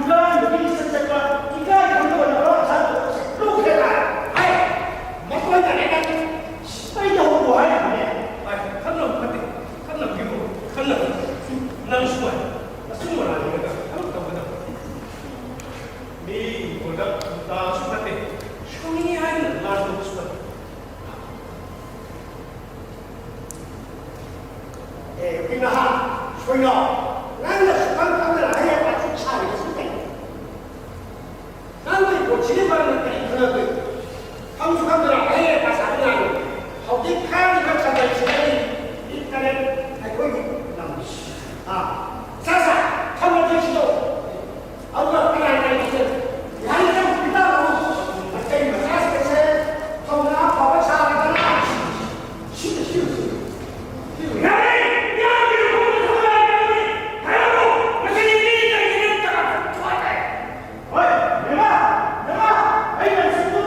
ꯍꯨꯔꯥꯟꯕꯒꯤ ꯂꯤꯆꯠ ꯆꯠꯄ, ꯏꯀꯥꯏ ꯈꯪꯗꯕ ꯅꯄꯥ ꯃꯆꯥ ꯂꯧꯈ꯭ꯔꯦ ꯂꯥꯛ꯫ ꯍꯥꯏ, ꯃꯈꯣꯏꯅꯅꯦ ꯅꯪ ꯁꯤꯄꯥꯏ ꯇꯧꯍꯧꯔꯣ ꯍꯥꯏꯔꯤꯕꯅꯦ꯫ ꯍꯥꯏ, ꯈꯟꯅꯕ ꯐꯠꯇꯦ, ꯈꯟꯅꯕꯤꯌꯨ, ꯈꯟꯅꯕ꯫ ꯅꯪ ꯁꯨꯃꯥꯏ, ꯑꯆꯨꯝꯕ ꯂꯥꯟꯅꯤꯡꯉꯒ ꯊꯕꯛ ꯇꯧꯒꯗꯕ꯫ ꯃꯤ ꯏꯪꯈꯣꯜꯗ ꯂꯥꯟꯁꯨ ꯐꯠꯇꯦ, ꯁꯨꯡꯉꯤ ꯍꯥꯏꯗꯅ ꯂꯥꯟ ꯇꯧꯕꯁꯨ ꯐꯠꯇꯦ꯫ ꯑꯦ, ꯍꯨꯏ ꯅꯍꯥ, ꯁꯣꯏꯅꯥꯎ, ꯅꯪꯅ ꯁꯨꯛꯈꯪ ꯈꯪꯗꯅ ꯍꯌꯦꯡ ꯋꯥꯏ ꯁꯨꯛ ꯁꯥꯔꯤꯕꯁꯤ ꯀꯩꯅꯣ? ꯅꯪꯒꯤ ꯄꯨꯟꯁꯤꯒꯤ ꯃꯔꯝꯗ ꯀꯔꯤ ꯈꯪ-, ꯈꯪꯁꯨ ꯈꯪꯗꯅ ꯑꯍꯩ ꯑꯄꯥ ꯁꯥꯕ ꯌꯥꯔꯣꯏ꯫ ꯍꯧꯖꯤꯛ ꯈꯥꯡꯉꯤꯕ ꯈꯕꯔꯁꯤꯗꯒꯤ ꯏꯟꯇꯔꯅꯦꯠ ꯑꯩꯈꯣꯏꯒꯤ ꯂꯝ꯫ ꯑꯥ, ꯁꯥ ꯁꯥ, ꯈꯪꯉꯗꯤ ꯁꯤꯗꯣ꯫ ꯑꯗꯨꯒ ꯀꯅꯥ ꯀꯅꯥ ꯂꯩꯒꯦ? ꯂꯥꯏꯔꯤꯛ ꯌꯥꯝ ꯄꯤꯅꯕ ꯃꯩꯇꯩ ꯃꯆꯥꯁꯤꯡꯁꯦ ꯊꯧꯅꯥ ꯐꯕ ꯁꯥꯔꯗꯅ꯫ ꯁꯤ, ꯁꯤ, ꯁꯤ꯫ ꯌꯥꯔꯦ! ꯌꯥꯔꯦ! ꯍꯥꯏꯔꯛꯑꯣ! ꯃꯁꯤꯗꯤ ꯃꯤ ꯂꯩꯇꯦ, ꯅꯠꯇ꯭ꯔꯒ ꯊꯣꯛꯑꯦ꯫ ꯍꯣꯏ, ꯃꯦꯃꯥ! ꯃꯦꯃꯥ! ꯑꯩꯅ ꯁꯤꯕꯨ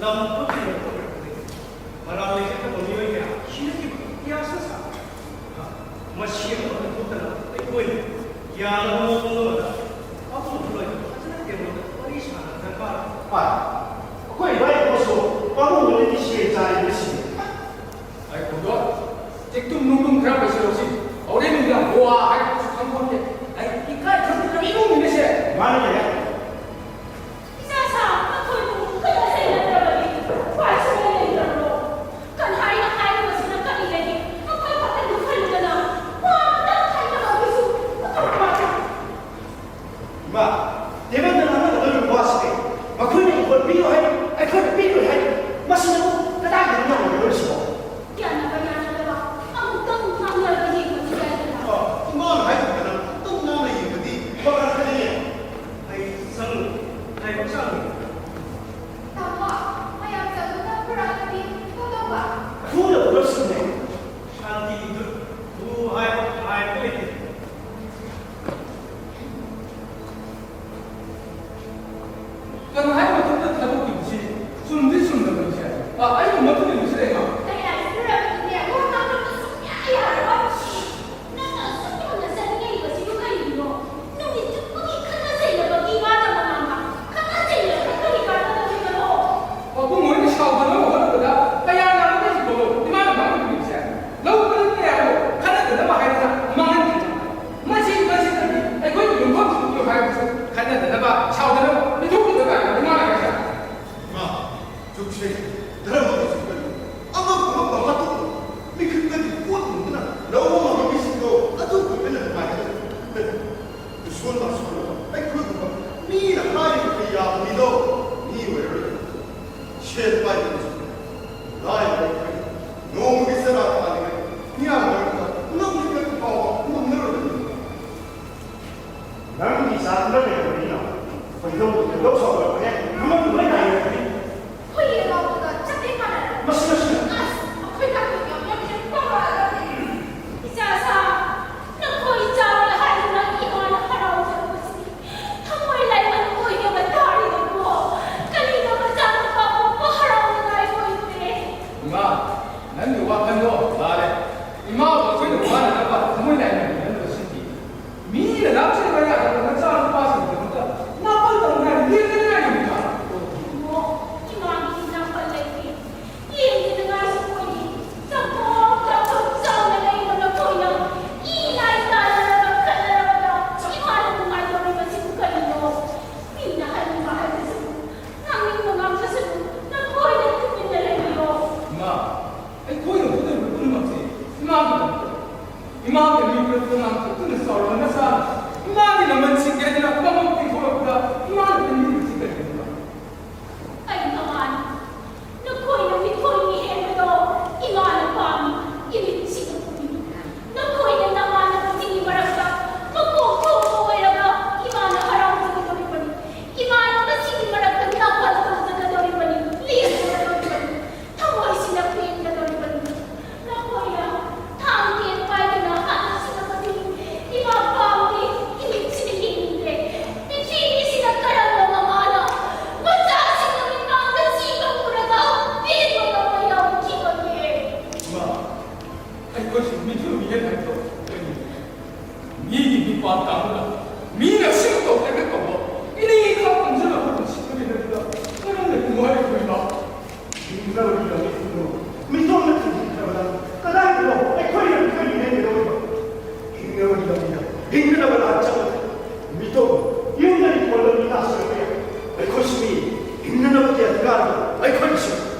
ꯂꯝ ꯄꯨꯝꯕꯗ ꯊꯣꯛꯈ꯭ꯔꯕꯅꯤ꯫ ꯃꯔꯥꯜ ꯂꯩꯖꯗꯕ ꯃꯤꯑꯣꯏ ꯀꯌꯥ ꯁꯤꯅꯈꯤꯕ ꯏꯇꯤꯍꯥꯁꯅ ꯁꯥꯕ꯫ ꯃꯁꯤ ꯑꯃꯠꯇ ꯊꯣꯛꯇꯅ ꯑꯩꯈꯣꯏꯅ ꯌꯥꯅꯕ ꯃꯑꯣꯡ ꯑꯃꯗ ꯄꯥꯕꯨꯡ ꯂꯣꯏꯅ ꯐꯖꯅ ꯇꯦꯕꯜꯗ ꯋꯥꯔꯤ ꯁꯥꯟꯅꯕ ꯗꯔꯀꯥꯔ꯫ ꯍꯣꯏ꯫ ꯑꯩꯈꯣꯏ ꯏꯕꯥꯏ ꯑꯃꯁꯨ ꯄꯥꯕꯨꯡ ꯂꯣꯏꯅꯒꯤ ꯁꯦꯜ ꯆꯥꯔꯤꯕꯁꯤ꯫ ꯑꯩ ꯈꯣꯡꯗꯣꯛ ꯆꯤꯛꯇꯨꯝ ꯅꯨꯡꯗꯨꯝ ꯈꯔ ꯄꯩꯁꯤꯜꯂꯛꯁꯤ꯫ ꯍꯣꯔꯦꯟ ꯅꯨꯃꯤꯗꯥꯡ ꯒꯣꯋꯥ ꯍꯥꯏꯕꯁꯨ ꯈꯪꯄꯣꯟꯇꯦ꯫ ꯑꯩ ꯏꯀꯥꯏ ꯈꯪꯗꯅ ꯏꯃꯨꯡꯅꯤꯅꯦꯁꯦ꯫ ꯃꯥꯅꯤꯅꯦ꯫ ꯏꯆꯥꯁꯥ, ꯅꯈꯣꯏꯕꯨ ꯈꯠꯅ ꯆꯩꯅꯗ꯭ꯔꯕꯗꯤ ꯎꯄꯥꯏ ꯁꯨꯡꯂꯩ ꯂꯩꯇ꯭ꯔꯕ꯭ꯔꯣ? ꯀꯅꯥ ꯍꯥꯏꯅ ꯍꯥꯏꯔꯤꯕꯁꯤꯅ ꯀꯔꯤ ꯂꯩꯒꯦ? ꯅꯈꯣꯏ ꯈꯛꯇꯗꯨ ꯈꯜꯂꯨꯗꯅ ꯋꯥ ꯑꯃꯇꯪ ꯍꯥꯏꯅꯕꯒꯤꯁꯨ ꯃꯇꯝ ꯋꯥꯠꯂꯤ꯫ ꯏꯃꯥ, ꯇꯦꯕꯜꯗ ꯉꯥꯡꯅꯒꯗꯧꯔꯤꯕ ꯋꯥꯁꯤꯗꯤ ꯃꯈꯣꯏꯅ ꯏꯪꯈꯣꯜ ꯄꯤꯌꯨ ꯍꯥꯏ, ꯑꯩꯈꯣꯏꯅ ꯄꯤꯔꯣꯏ ꯍꯥꯏ꯫ ꯃꯁꯤꯅꯕꯨ ꯀꯗꯥꯏꯗꯒꯤ ꯉꯥꯡꯅꯒꯗꯧꯔꯤꯁꯤꯕꯣ? ꯌꯥꯅꯕ ꯌꯥꯅꯗꯕ ꯑꯃꯨꯛꯇꯪ ꯉꯥꯡꯅꯔꯒ ꯌꯦꯡꯕꯗꯤ ꯌꯥꯏꯗꯅ꯫ ꯑ, ꯏꯃꯥꯅ ꯍꯥꯏꯈꯤꯕꯗ ꯑꯃꯨꯛꯇꯪ ꯉꯥꯡꯅ ꯌꯦꯡꯕꯗꯤ ꯐꯒꯗ꯭ꯔꯅꯦ꯫ ꯑꯩ ꯁꯪ-, ꯂꯥꯏꯕꯛ ꯆꯥꯡ-, ꯇꯥꯃꯣ, ꯃꯌꯥꯝ ꯆꯪꯗꯨꯅ ꯐꯨꯔꯛꯑꯒꯗꯤ ꯀꯝꯗꯧꯕ? ꯐꯨꯅ ꯐꯨꯔꯛꯁꯤꯅꯦ꯫ ꯁꯥꯟꯇꯤꯒꯤ ꯗꯨꯠ ꯐꯨ ꯍꯥꯏ ꯍꯥꯏꯕ ꯂꯩꯇꯦ꯫ ꯀꯅꯥ ꯍꯥꯏ ꯃꯊꯛꯇ ꯊꯥꯗꯣꯛꯈꯤꯕꯁꯤ ꯆꯨꯝꯗꯤ ꯆꯨꯝꯗꯕꯅꯤꯁꯦ? ꯑ, ꯑꯩꯕꯨ ꯃꯗꯨꯒꯤ ꯅꯨꯡꯁꯤꯔꯦꯀꯣ꯫ ꯑꯩꯅ ꯍꯥꯏꯖꯔꯕꯗꯨꯅꯦ, ꯋꯥ ꯉꯥꯡꯕ ꯁꯨꯡꯌꯥ ꯌꯥꯔꯣꯏ꯫ ꯅꯪꯅ ꯑꯁꯨꯛ ꯌꯥꯝꯅ ꯆꯠꯅꯤꯡꯉꯤꯕꯁꯤꯕꯨ ꯀꯔꯤꯒꯤꯅꯣ? ꯅꯨꯃꯤꯠ ꯆꯨꯞꯄꯒꯤ ꯈꯠꯅ ꯆꯩꯅꯕꯒꯤ ꯋꯥꯗ ꯃꯃꯥꯡꯗ ꯈꯠꯅ ꯆꯩꯅꯕ ꯀꯔꯤ ꯀꯥꯟꯅꯕꯒꯤꯕꯅꯣ? ꯃꯕꯨꯡ ꯍꯣꯏꯅ ꯁꯥꯎꯗꯅꯕ ꯍꯣꯠꯅꯕꯗ ꯀꯌꯥ ꯌꯥꯝꯅ ꯂꯩꯈꯤꯕꯅꯣ ꯏꯃꯥꯅ ꯉꯥꯡꯂꯤꯕꯁꯦ? ꯂꯧ ꯀꯔꯤ ꯀꯌꯥꯅꯣ ꯈꯠꯅꯗꯅꯕ ꯍꯥꯏꯗꯅ ꯃꯥꯡꯍꯟꯈꯤꯕ꯫ ꯃꯁꯤ ꯃꯁꯤꯗꯒꯤ ꯑꯩꯈꯣꯏꯒꯤ ꯌꯨꯝꯐꯝ ꯁꯨꯡꯕꯤꯌꯨ ꯍꯥꯏꯕꯁꯨ ꯈꯠꯅꯗꯅꯕ, ꯁꯥꯎꯗꯅꯕ ꯄꯤꯊꯣꯛꯄꯤꯗꯕ ꯍꯥꯏꯕ ꯏꯃꯥꯅ ꯍꯥꯏꯁꯦ꯫ ꯏꯃꯥ, ꯆꯨꯞꯁꯦ, ꯙꯔꯃꯒꯤ ꯆꯨꯞꯄꯅꯤ꯫ ꯑꯃ ꯑꯃ ꯃꯍꯥꯇꯣꯟ ꯃꯤꯈꯜꯗꯒꯤ ꯄꯣꯠ ꯃꯨꯟꯗꯨꯅ ꯂꯧꯕ ꯉꯝꯕ ꯃꯤꯁꯤꯡꯗꯣ ꯑꯗꯨ ꯑꯣꯏꯕꯅ ꯅꯨꯡꯉꯥꯏꯒꯗꯕꯅꯤ꯫ ꯏꯁꯣꯔ ꯃꯁꯣꯔꯅ ꯑꯩꯈꯣꯏꯒꯨꯝꯕ ꯃꯤꯅ ꯍꯥꯏꯔꯤꯕ ꯀꯌꯥ ꯃꯤꯗꯣ ꯃꯤ ꯑꯣꯏꯔꯔꯣꯏ꯫ ꯁꯦꯜ ꯄꯥꯏꯕ ꯃꯤꯁꯨ ꯂꯥꯏꯔꯕ ꯑꯩꯈꯣꯏꯅ ꯅꯣꯡꯃꯒꯤ ꯆꯔꯥ ꯇꯥꯅꯤꯡꯉꯥꯏ ꯃꯤꯌꯥꯝ ꯃꯔꯛꯇ ꯅꯣꯛꯅꯤꯡꯉꯛꯄ ꯐꯥꯎꯕ ꯉꯝꯅꯔꯣꯏꯗꯕꯅꯤ꯫ ꯅꯪꯒꯤ ꯆꯥꯗꯨꯅ ꯂꯩꯔꯕꯅꯤꯅ ꯈꯣꯏꯗꯧ ꯈꯣꯏꯗꯧ ꯁꯥꯎꯒꯠꯂꯛꯄꯅꯦ꯫ ꯂꯨꯃꯟ ꯂꯨꯃꯟ ꯅꯥꯏꯔꯕꯅꯤ꯫ ꯍꯨꯏ ꯑꯉꯥꯎꯕꯒ ꯆꯞ ꯍꯦꯛ ꯃꯥꯟꯅꯔꯦ꯫ ꯃꯁꯤ, ꯃꯁꯤ꯫ ꯑꯁ, ꯑꯩꯈꯣꯏ ꯀꯥꯡꯕꯨ ꯌꯥꯝ ꯌꯥꯝ ꯌꯥꯝ ꯄꯥꯝꯃꯛꯑꯒꯗꯤ꯫ ꯏꯆꯥꯁꯥ, ꯅꯈꯣꯏ ꯆꯥꯎꯔꯦ ꯍꯥꯏꯗꯨꯅ ꯏꯃꯥꯅ ꯍꯔꯥꯎꯖꯔꯨꯕꯁꯤ ꯊꯃꯣꯏ ꯂꯥꯏꯃꯟ ꯑꯣꯏꯗꯕ ꯇꯥꯔꯤꯕꯀꯣ꯫ ꯀꯔꯤꯅꯣ ꯃꯆꯥꯅꯨꯄꯥ ꯄꯣꯛꯄ ꯉꯥꯡꯊꯣꯛꯇꯨꯅ ꯆꯥꯎꯔꯕ ꯅꯆꯥꯅ ꯏꯃꯥꯒꯤ ꯂꯃꯟꯁꯤꯡꯒꯤ ꯍꯥꯏꯗꯅ ꯑꯄꯪꯕ ꯄꯤꯊꯣꯔꯛꯄꯗ ꯏꯃꯥꯅ ꯄꯦꯟꯕꯤꯔꯤꯕꯁꯤ ꯀꯔꯤꯒꯤꯅꯣ? ꯑꯩ ꯃꯃꯥꯅꯤ꯫ ꯅꯈꯣꯏꯅ ꯃꯤꯊꯣꯏ ꯃꯤꯍꯦꯟꯕꯗꯣ ꯏꯃꯥꯅ ꯄꯥꯝꯃꯤ, ꯏꯃꯤꯠꯁꯤꯅ ꯎꯏ꯫ ꯅꯈꯣꯏꯅ ꯅꯃꯥꯟꯅꯕꯁꯤꯡꯒꯤ ꯃꯔꯛꯇ ꯃꯀꯣꯛ ꯊꯣꯡꯕ ꯑꯣꯏꯔꯒ ꯏꯃꯥꯅ ꯍꯔꯥꯎꯖꯒꯗꯧꯔꯤꯕꯅꯤ꯫ ꯏꯃꯥꯟꯅꯕꯁꯤꯡꯒꯤ ꯃꯔꯛꯇ ꯅꯥꯄꯜ ꯇꯧꯖꯒꯗꯧꯔꯤꯕꯅꯤ, ꯂꯦꯡꯒꯗꯧꯔꯤꯕꯅꯤ꯫ ꯊꯃꯣꯏꯁꯤꯅ ꯄꯦꯟꯒꯗꯧꯔꯤꯕꯅꯤ꯫ ꯅꯈꯣꯏꯅ ꯊꯥꯡ ꯇꯦꯟ ꯄꯥꯏꯗꯨꯅ ꯍꯥꯟꯅ ꯁꯤꯜꯂꯛꯄꯗꯤ ꯏꯃꯥ ꯄꯥꯝꯗꯦ, ꯏꯃꯤꯠꯁꯤꯅ ꯌꯦꯡꯅꯤꯡꯗꯦ꯫ ꯄ꯭ꯔꯤꯊꯤꯕꯤꯁꯤꯅ ꯀꯔꯝꯕ ꯃꯃꯥꯅ ꯃꯆꯥꯁꯤꯡꯅ ꯃꯤꯠꯃꯥꯡꯗ ꯁꯤꯕ ꯎꯔꯒ ꯄꯦꯟꯕ ꯉꯝꯕ ꯌꯥꯎꯈꯤꯕꯒꯦ? ꯏꯃꯥ, ꯑꯩꯈꯣꯏꯁꯨ ꯃꯤꯊꯨ ꯃꯤꯍꯦꯟ ꯍꯥꯏꯗꯣ ꯀꯔꯤꯅꯣ? ꯃꯤꯒꯤ ꯃꯤꯄꯥꯟ ꯇꯥꯡꯅ, ꯃꯤꯅ ꯁꯤꯕ ꯇꯧꯗ꯭ꯔꯒ ꯇꯧꯕ, ꯏꯅꯦ ꯏꯈꯥ ꯄꯪꯖꯅ ꯑꯩꯈꯣꯏ ꯄꯨꯟꯁꯤ ꯀꯔꯤꯅꯣꯗ ꯀꯔꯝꯅ ꯅꯨꯡꯉꯥꯏꯔꯣꯏꯗꯣꯏꯅꯣ? ꯍꯤꯡꯅꯕꯒꯤꯗꯃꯛ ꯃꯤꯇꯣꯝꯅ ꯊꯤꯡꯖꯤꯟꯈ꯭ꯔꯕꯗ ꯀꯗꯥꯏꯗꯅꯣ ꯑꯩꯈꯣꯏꯅ ꯃꯤꯑꯣꯏ ꯃꯤꯅꯦꯟꯒꯗꯧꯔꯤꯕ? ꯍꯤꯡꯅꯕꯒꯤ ꯂꯝꯕꯤꯗ ꯍꯤꯡꯅꯅꯕ ꯂꯥꯟ ꯆꯪꯂꯗꯤ ꯃꯤꯇꯣꯝ ꯌꯨꯝꯗꯒꯤ ꯊꯣꯛꯂꯒ ꯃꯤ ꯂꯥꯛꯁꯤꯜꯂꯛꯄ ꯌꯥꯏ꯫ ꯑꯩꯈꯣꯏꯁꯨ ꯃꯤ ꯍꯤꯡꯅꯅꯕꯒꯤ ꯑꯙꯤꯀꯥꯔꯗꯣ ꯑꯩꯈꯣꯏꯒꯤꯁꯨ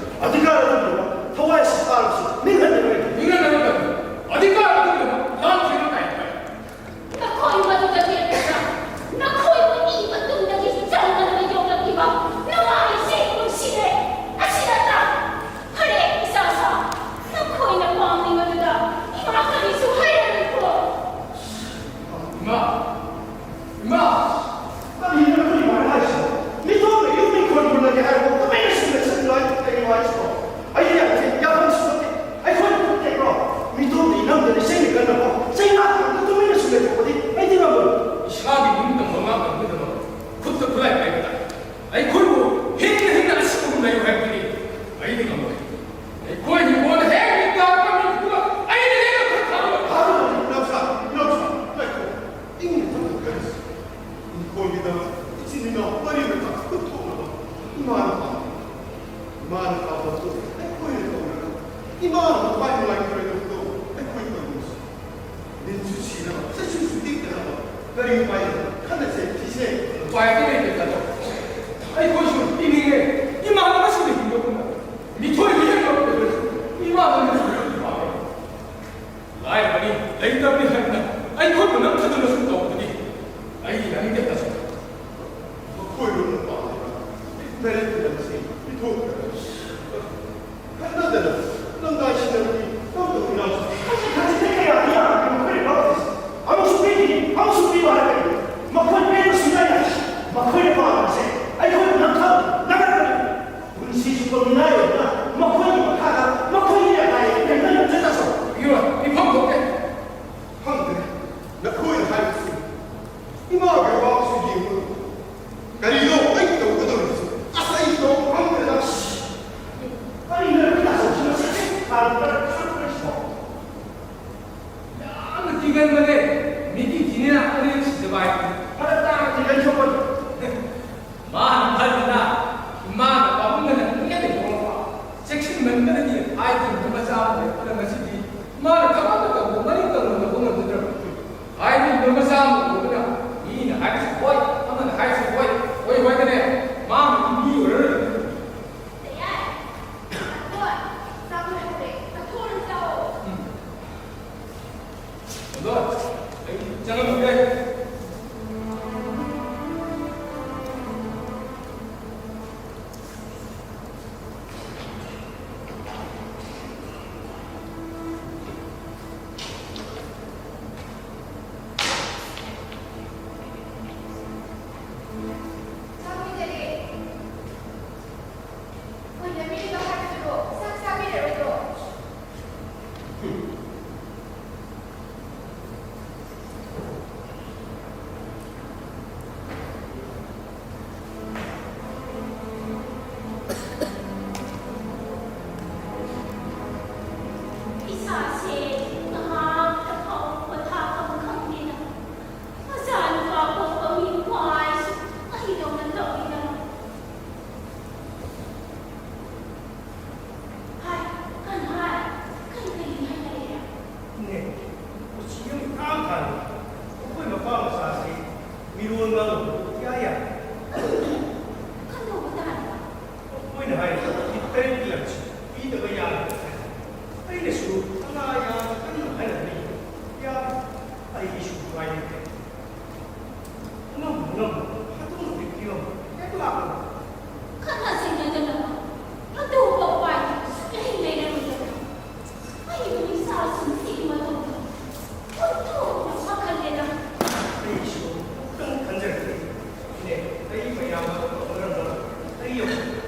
ꯑꯙꯤꯀꯥꯔ ꯑꯗꯨꯒꯤꯗꯃꯛ ꯊꯋꯥꯏ ꯑꯁꯤ ꯊꯥꯔꯕꯁꯨ ꯅꯤꯡꯍꯟꯅꯔꯣꯏ꯫ ꯅꯤꯡꯍꯟꯅꯔꯣꯏ꯫ ꯑꯙꯤꯀꯥꯔ ꯑꯗꯨꯒꯤꯗꯃꯛ ꯂꯥꯟ ꯊꯦꯡꯅ ꯇꯥꯏ꯫ ꯅꯈꯣꯏ ꯃꯗꯨꯗ ꯂꯦꯞꯄꯗ ꯅꯈꯣꯏꯕꯨ ꯏ ꯃꯇꯨꯡꯗꯒꯤ ꯆꯪꯗꯅ ꯌꯣꯛꯂꯛꯈꯤꯕ ꯅꯃꯥ ꯏꯆꯦ ꯅꯨꯡꯁꯤꯔꯦ꯫ ꯑꯁꯤ ꯅꯠꯇ꯭ꯔꯥ? ꯐꯔꯦ, ꯏꯆꯥꯁꯥ, ꯅꯈꯣꯏꯅ ꯄꯥꯝꯂꯤꯕꯗꯨꯗ ꯏꯃꯥ ꯀꯔꯤꯁꯨ ꯍꯥꯏꯔꯔꯣꯏꯀꯣ꯫ ꯏꯃꯥ! ꯏꯃꯥ! ꯀꯔꯤꯅꯣ ꯅꯈꯣꯏ ꯏꯃꯥꯅ ꯍꯥꯏꯁꯤꯕꯣ? ꯃꯤꯇꯣꯝꯅ ꯌꯨꯝ ꯏꯪꯈꯣꯜ ꯃꯨꯜꯂꯒꯦ ꯍꯥꯏꯔꯕꯣ? ꯇꯨꯃꯤꯟꯅ ꯁꯨꯝ ꯂꯩꯁꯤꯟꯕ ꯍꯥꯏꯕꯁꯤ ꯀꯩꯅꯣ ꯍꯥꯏꯁꯤꯕꯣ? ꯑꯩꯗꯤ ꯌꯥꯗꯦ, ꯌꯥꯐꯝꯁꯨ ꯅꯠꯇꯦ꯫ ꯑꯩꯈꯣꯏꯅ ꯈꯨꯠ ꯊꯦꯛꯂꯣ? ꯃꯤꯇꯣꯝꯗ ꯏꯅꯝꯗꯅ ꯏꯁꯩꯅ ꯀꯟꯅꯀꯣ, ꯆꯩꯅꯥ ꯊꯥꯡꯗ ꯇꯨꯃꯤꯟꯅ ꯁꯨꯝ ꯂꯩꯊꯣꯛꯄꯗꯤ ꯑꯩꯗꯤ ꯉꯝꯃꯣꯏ꯫ ꯏꯁꯥꯒꯤ ꯅꯤꯡꯇꯝꯕ ꯉꯥꯛꯅꯕꯒꯤꯗꯃꯛ ꯈꯨꯠꯇ ꯈꯨꯠꯂꯥꯏ ꯄꯥꯏꯕ ꯇꯥꯏ꯫ ꯑꯩꯈꯣꯏꯕꯨ ꯍꯤꯡꯅ ꯍꯤꯡꯅ ꯑꯁꯤꯒꯨꯝ ꯂꯩꯌꯨ ꯍꯥꯏꯕꯗꯤ ꯑꯩꯗꯤ ꯉꯝꯃꯣꯏ꯫ ꯑꯩꯈꯣꯏ ꯍꯤꯡꯒꯣꯜ ꯍꯦꯛ ꯃꯤꯠ ꯇꯥꯔꯒ ꯃꯤ ꯄꯨꯝꯕ ꯑꯩꯅ ꯍꯦꯟꯅ ꯈꯨꯠ ꯊꯥꯔꯣꯏ꯫ ꯊꯥꯔꯣꯏ, ꯏꯅꯥꯎꯆꯥ, ꯏꯅꯥꯎꯆꯥ, ꯉꯥꯏꯈꯣ꯫ ꯏꯪꯅ ꯇꯞꯅ ꯈꯜꯂꯁꯤ꯫ ꯏꯪꯈꯣꯜꯒꯤꯗꯃꯛ ꯏꯆꯤꯟ ꯏꯅꯥꯎ ꯃꯔꯤ ꯃꯇꯥ ꯈꯨꯠ ꯊꯣꯛꯅꯕ ꯏꯃꯥꯅ ꯄꯥꯝꯕ, ꯏꯃꯥꯅ ꯄꯥꯝꯕꯗꯨ ꯑꯩꯈꯣꯏꯅ ꯇꯧꯔꯒ ꯏꯃꯥꯅ ꯃꯊ꯭ꯋꯥꯏ ꯅꯨꯡꯉꯥꯏꯈꯤꯔꯣꯏꯗꯕꯗꯣ ꯑꯩꯈꯣꯏ ꯇꯧꯔꯁꯤ꯫ ꯅꯤꯟꯁꯨ ꯁꯤꯅꯕ, ꯆꯩꯁꯨꯁꯨ ꯇꯦꯛꯇꯅꯕ ꯀꯔꯤ ꯎꯄꯥꯏ ꯂꯩ? ꯈꯟꯅꯁꯦ, ꯊꯤꯁꯦ꯫ ꯎꯄꯥꯏ ꯑꯃ ꯂꯩꯇꯦ ꯇꯥꯃꯣ꯫ ꯑꯩꯈꯣꯏꯁꯨ ꯍꯤꯡꯅꯤꯡꯉꯦ꯫ ꯏꯃꯥꯟꯅꯕꯁꯤꯡꯅ ꯍꯤꯡꯕꯒꯨꯝꯅ ꯃꯤꯊꯣꯏ ꯃꯤꯍꯦꯟ ꯇꯧꯔꯛꯄꯗꯁꯨ ꯏꯃꯥꯟꯅꯕꯁꯤꯡꯅ ꯍꯤꯡꯕ ꯄꯥꯝꯃꯦ꯫ ꯂꯥꯏꯔꯕꯅꯤ, ꯂꯩꯇꯕꯅꯤ ꯍꯥꯏꯗꯨꯅ ꯉꯥꯏꯔꯣꯏꯗꯅ ꯃꯈꯣꯏꯒꯤ ꯃꯈꯥꯗ ꯃꯈꯣꯏꯒꯤ ꯂꯦꯞꯄꯥꯏ ꯂꯩꯅꯅ ꯆꯠꯂꯁꯨ꯫ ꯏꯔꯣꯏ, ꯏꯐꯝ ꯊꯣꯛꯇꯦ꯫ ꯈꯪꯗꯦ, ꯅꯈꯣꯏꯅ ꯍꯥꯏꯕꯁꯤ ꯏꯃꯥꯒꯤ ꯋꯥꯁꯨ ꯌꯦꯡꯉꯨ꯫ ꯀꯔꯤꯅꯣ ꯑꯩ ꯇꯧꯒꯗꯧꯔꯤꯕꯁꯤ? ꯑꯁ, ꯑꯩ ꯇꯧꯕ ꯈꯪꯗ꯭ꯔꯦꯗ꯫ ꯀꯔꯤꯅꯣ ꯅꯈꯣꯏ ꯑꯁꯣꯛꯁꯤ ꯃꯁꯤ ꯍꯦꯛ ꯊꯥꯔꯛꯄꯗ ꯆꯠꯄꯁꯤꯕꯣ? ꯌꯥꯝꯅ ꯀꯤꯒꯟꯕꯅꯦ꯫ ꯃꯤꯒꯤ ꯊꯤꯅꯤꯅ ꯑꯅꯤꯔꯛ ꯁꯤꯖꯕ ꯍꯥꯏ꯫ ꯐꯔꯛ ꯇꯥꯅ ꯊꯤꯒꯟ ꯁꯣꯛꯄꯅꯤ꯫ ꯃꯥꯅ ꯈꯜꯂꯤꯅ ꯏꯃꯥꯅ ꯄꯥꯕꯨꯡꯗꯅ ꯅꯨꯡꯉꯥꯏꯅ ꯊꯣꯛꯂꯛꯄ꯫ ꯆꯦꯛꯁꯤꯟꯃꯟꯕꯗꯒꯤ ꯍꯥꯏꯗ꯭ꯔꯤꯕ ꯃꯆꯥ ꯑꯃ ꯂꯩꯔꯛꯄꯗ ꯉꯁꯤꯗꯤ ꯃꯥꯅ ꯊꯕꯛ ꯑꯃ ꯇꯧꯕ ꯃꯔꯤ ꯇꯧꯅ ꯇꯧꯕ ꯉꯝꯖꯗ꯭ꯔꯕ꯫ ꯍꯥꯏꯗ꯭ꯔꯤꯕ ꯃꯆꯥ ꯑꯃ ꯎꯕꯗ ꯃꯤꯅ ꯍꯥꯏꯔꯤꯁꯤ ꯍꯣꯏ, ꯑꯃꯅ ꯍꯥꯏꯔꯤꯁꯤ ꯍꯣꯏ, ꯍꯣꯏ ꯍꯣꯏꯗꯅꯦ ꯃꯥ ꯃꯤ ꯑꯣꯏꯔꯔꯣꯏ꯫ ꯌꯥꯏ꯫ ꯍꯣꯏ, ꯆꯥꯛ ꯂꯣꯏꯈ꯭ꯔꯦ꯫ ꯆꯥꯊꯣꯛꯑꯣ, ꯆꯥꯎꯑꯣ꯫ ꯎꯝ꯫ ꯑꯗꯣ ꯑꯩ ꯆꯪꯉꯝꯃꯒꯦ꯫ ꯆꯥꯛ ꯄꯤꯖꯔꯦ꯫ ꯀꯨꯏꯅ ꯄꯤꯔꯤꯕ ꯍꯥꯏꯕꯗꯨꯔꯣ? ꯆꯥꯛ ꯆꯥꯕꯤꯔꯔꯣꯏꯗ꯭ꯔꯣ? ꯏꯁꯥꯁꯦ ꯉꯥꯏꯍꯥꯛꯇ ꯐꯥꯎ ꯄꯣꯊꯥꯐꯝ ꯈꯪꯗꯦꯗ꯫ ꯃꯆꯥꯅꯨꯄꯥ ꯄꯣꯛꯄ ꯃꯤ ꯈ꯭ꯋꯥꯏꯁꯨ ꯑꯩꯗꯧꯅ ꯇꯧꯏꯗ꯫ ꯍꯥꯏ, ꯀꯟ ꯍꯥꯏ, ꯀꯔꯤ ꯀꯔꯤ ꯍꯥꯏꯅꯔꯤꯔ? ꯏꯅꯦ, ꯎꯆꯤ ꯑꯃ ꯏꯊꯥꯡ ꯊꯥꯡꯉꯤ꯫ ꯑꯩꯈꯣꯏ ꯃꯄꯥ ꯃꯆꯥꯁꯤ ꯃꯤꯔꯣꯟ ꯉꯥꯡꯅꯕ ꯏꯌꯥ ꯌꯥꯏ꯫ ꯑꯗꯨꯗꯤ ꯀꯝꯗꯧꯕ ꯇꯥꯔꯤꯕ? ꯃꯈꯣꯏꯅ ꯍꯥꯏ, ꯏꯇꯩꯒꯤ ꯂꯝꯁꯤ ꯄꯤꯗꯕ ꯌꯥꯔꯣꯏ ꯍꯥꯏ꯫ ꯑꯩꯅꯁꯨ ꯑꯉꯥ ꯌꯥꯝꯅ ꯀꯟꯅ ꯍꯥꯏꯅꯕꯅꯤ꯫ ꯌꯥꯔꯦ, ꯑꯩꯒꯤꯁꯨ ꯎꯄꯥꯏ ꯂꯩꯇꯦ꯫ ꯉꯝꯃꯨ, ꯉꯝꯃꯨ, ꯑꯗꯨꯃꯛꯇꯤ ꯄꯤꯔꯝꯃꯨ꯫ ꯍꯦꯛ ꯂꯥꯛꯂꯒ꯫ ꯈꯠꯅ ꯆꯩꯅꯗꯅꯕ ꯑꯇꯣꯞꯄ ꯎꯄꯥꯏꯗꯤ ꯁꯨꯛꯂꯩ ꯂꯩꯔꯔꯣꯏꯗꯕꯅꯤ꯫ ꯑꯩꯕꯨ ꯏꯆꯥꯁꯤꯡꯁꯤꯒꯤ ꯃꯇꯧꯗꯣ ꯑꯣꯟꯊꯣꯛꯅ ꯄꯥꯈꯠꯂꯦꯗ꯫ ꯑꯩꯁꯨ ꯑꯃꯨꯛꯇꯪ ꯈꯟꯖꯔꯛꯀꯦ꯫ ꯏꯅꯦ, ꯑꯩ ꯃꯌꯥꯝ ꯇꯧꯅꯔꯝꯕ ꯑꯩ ꯌꯧ-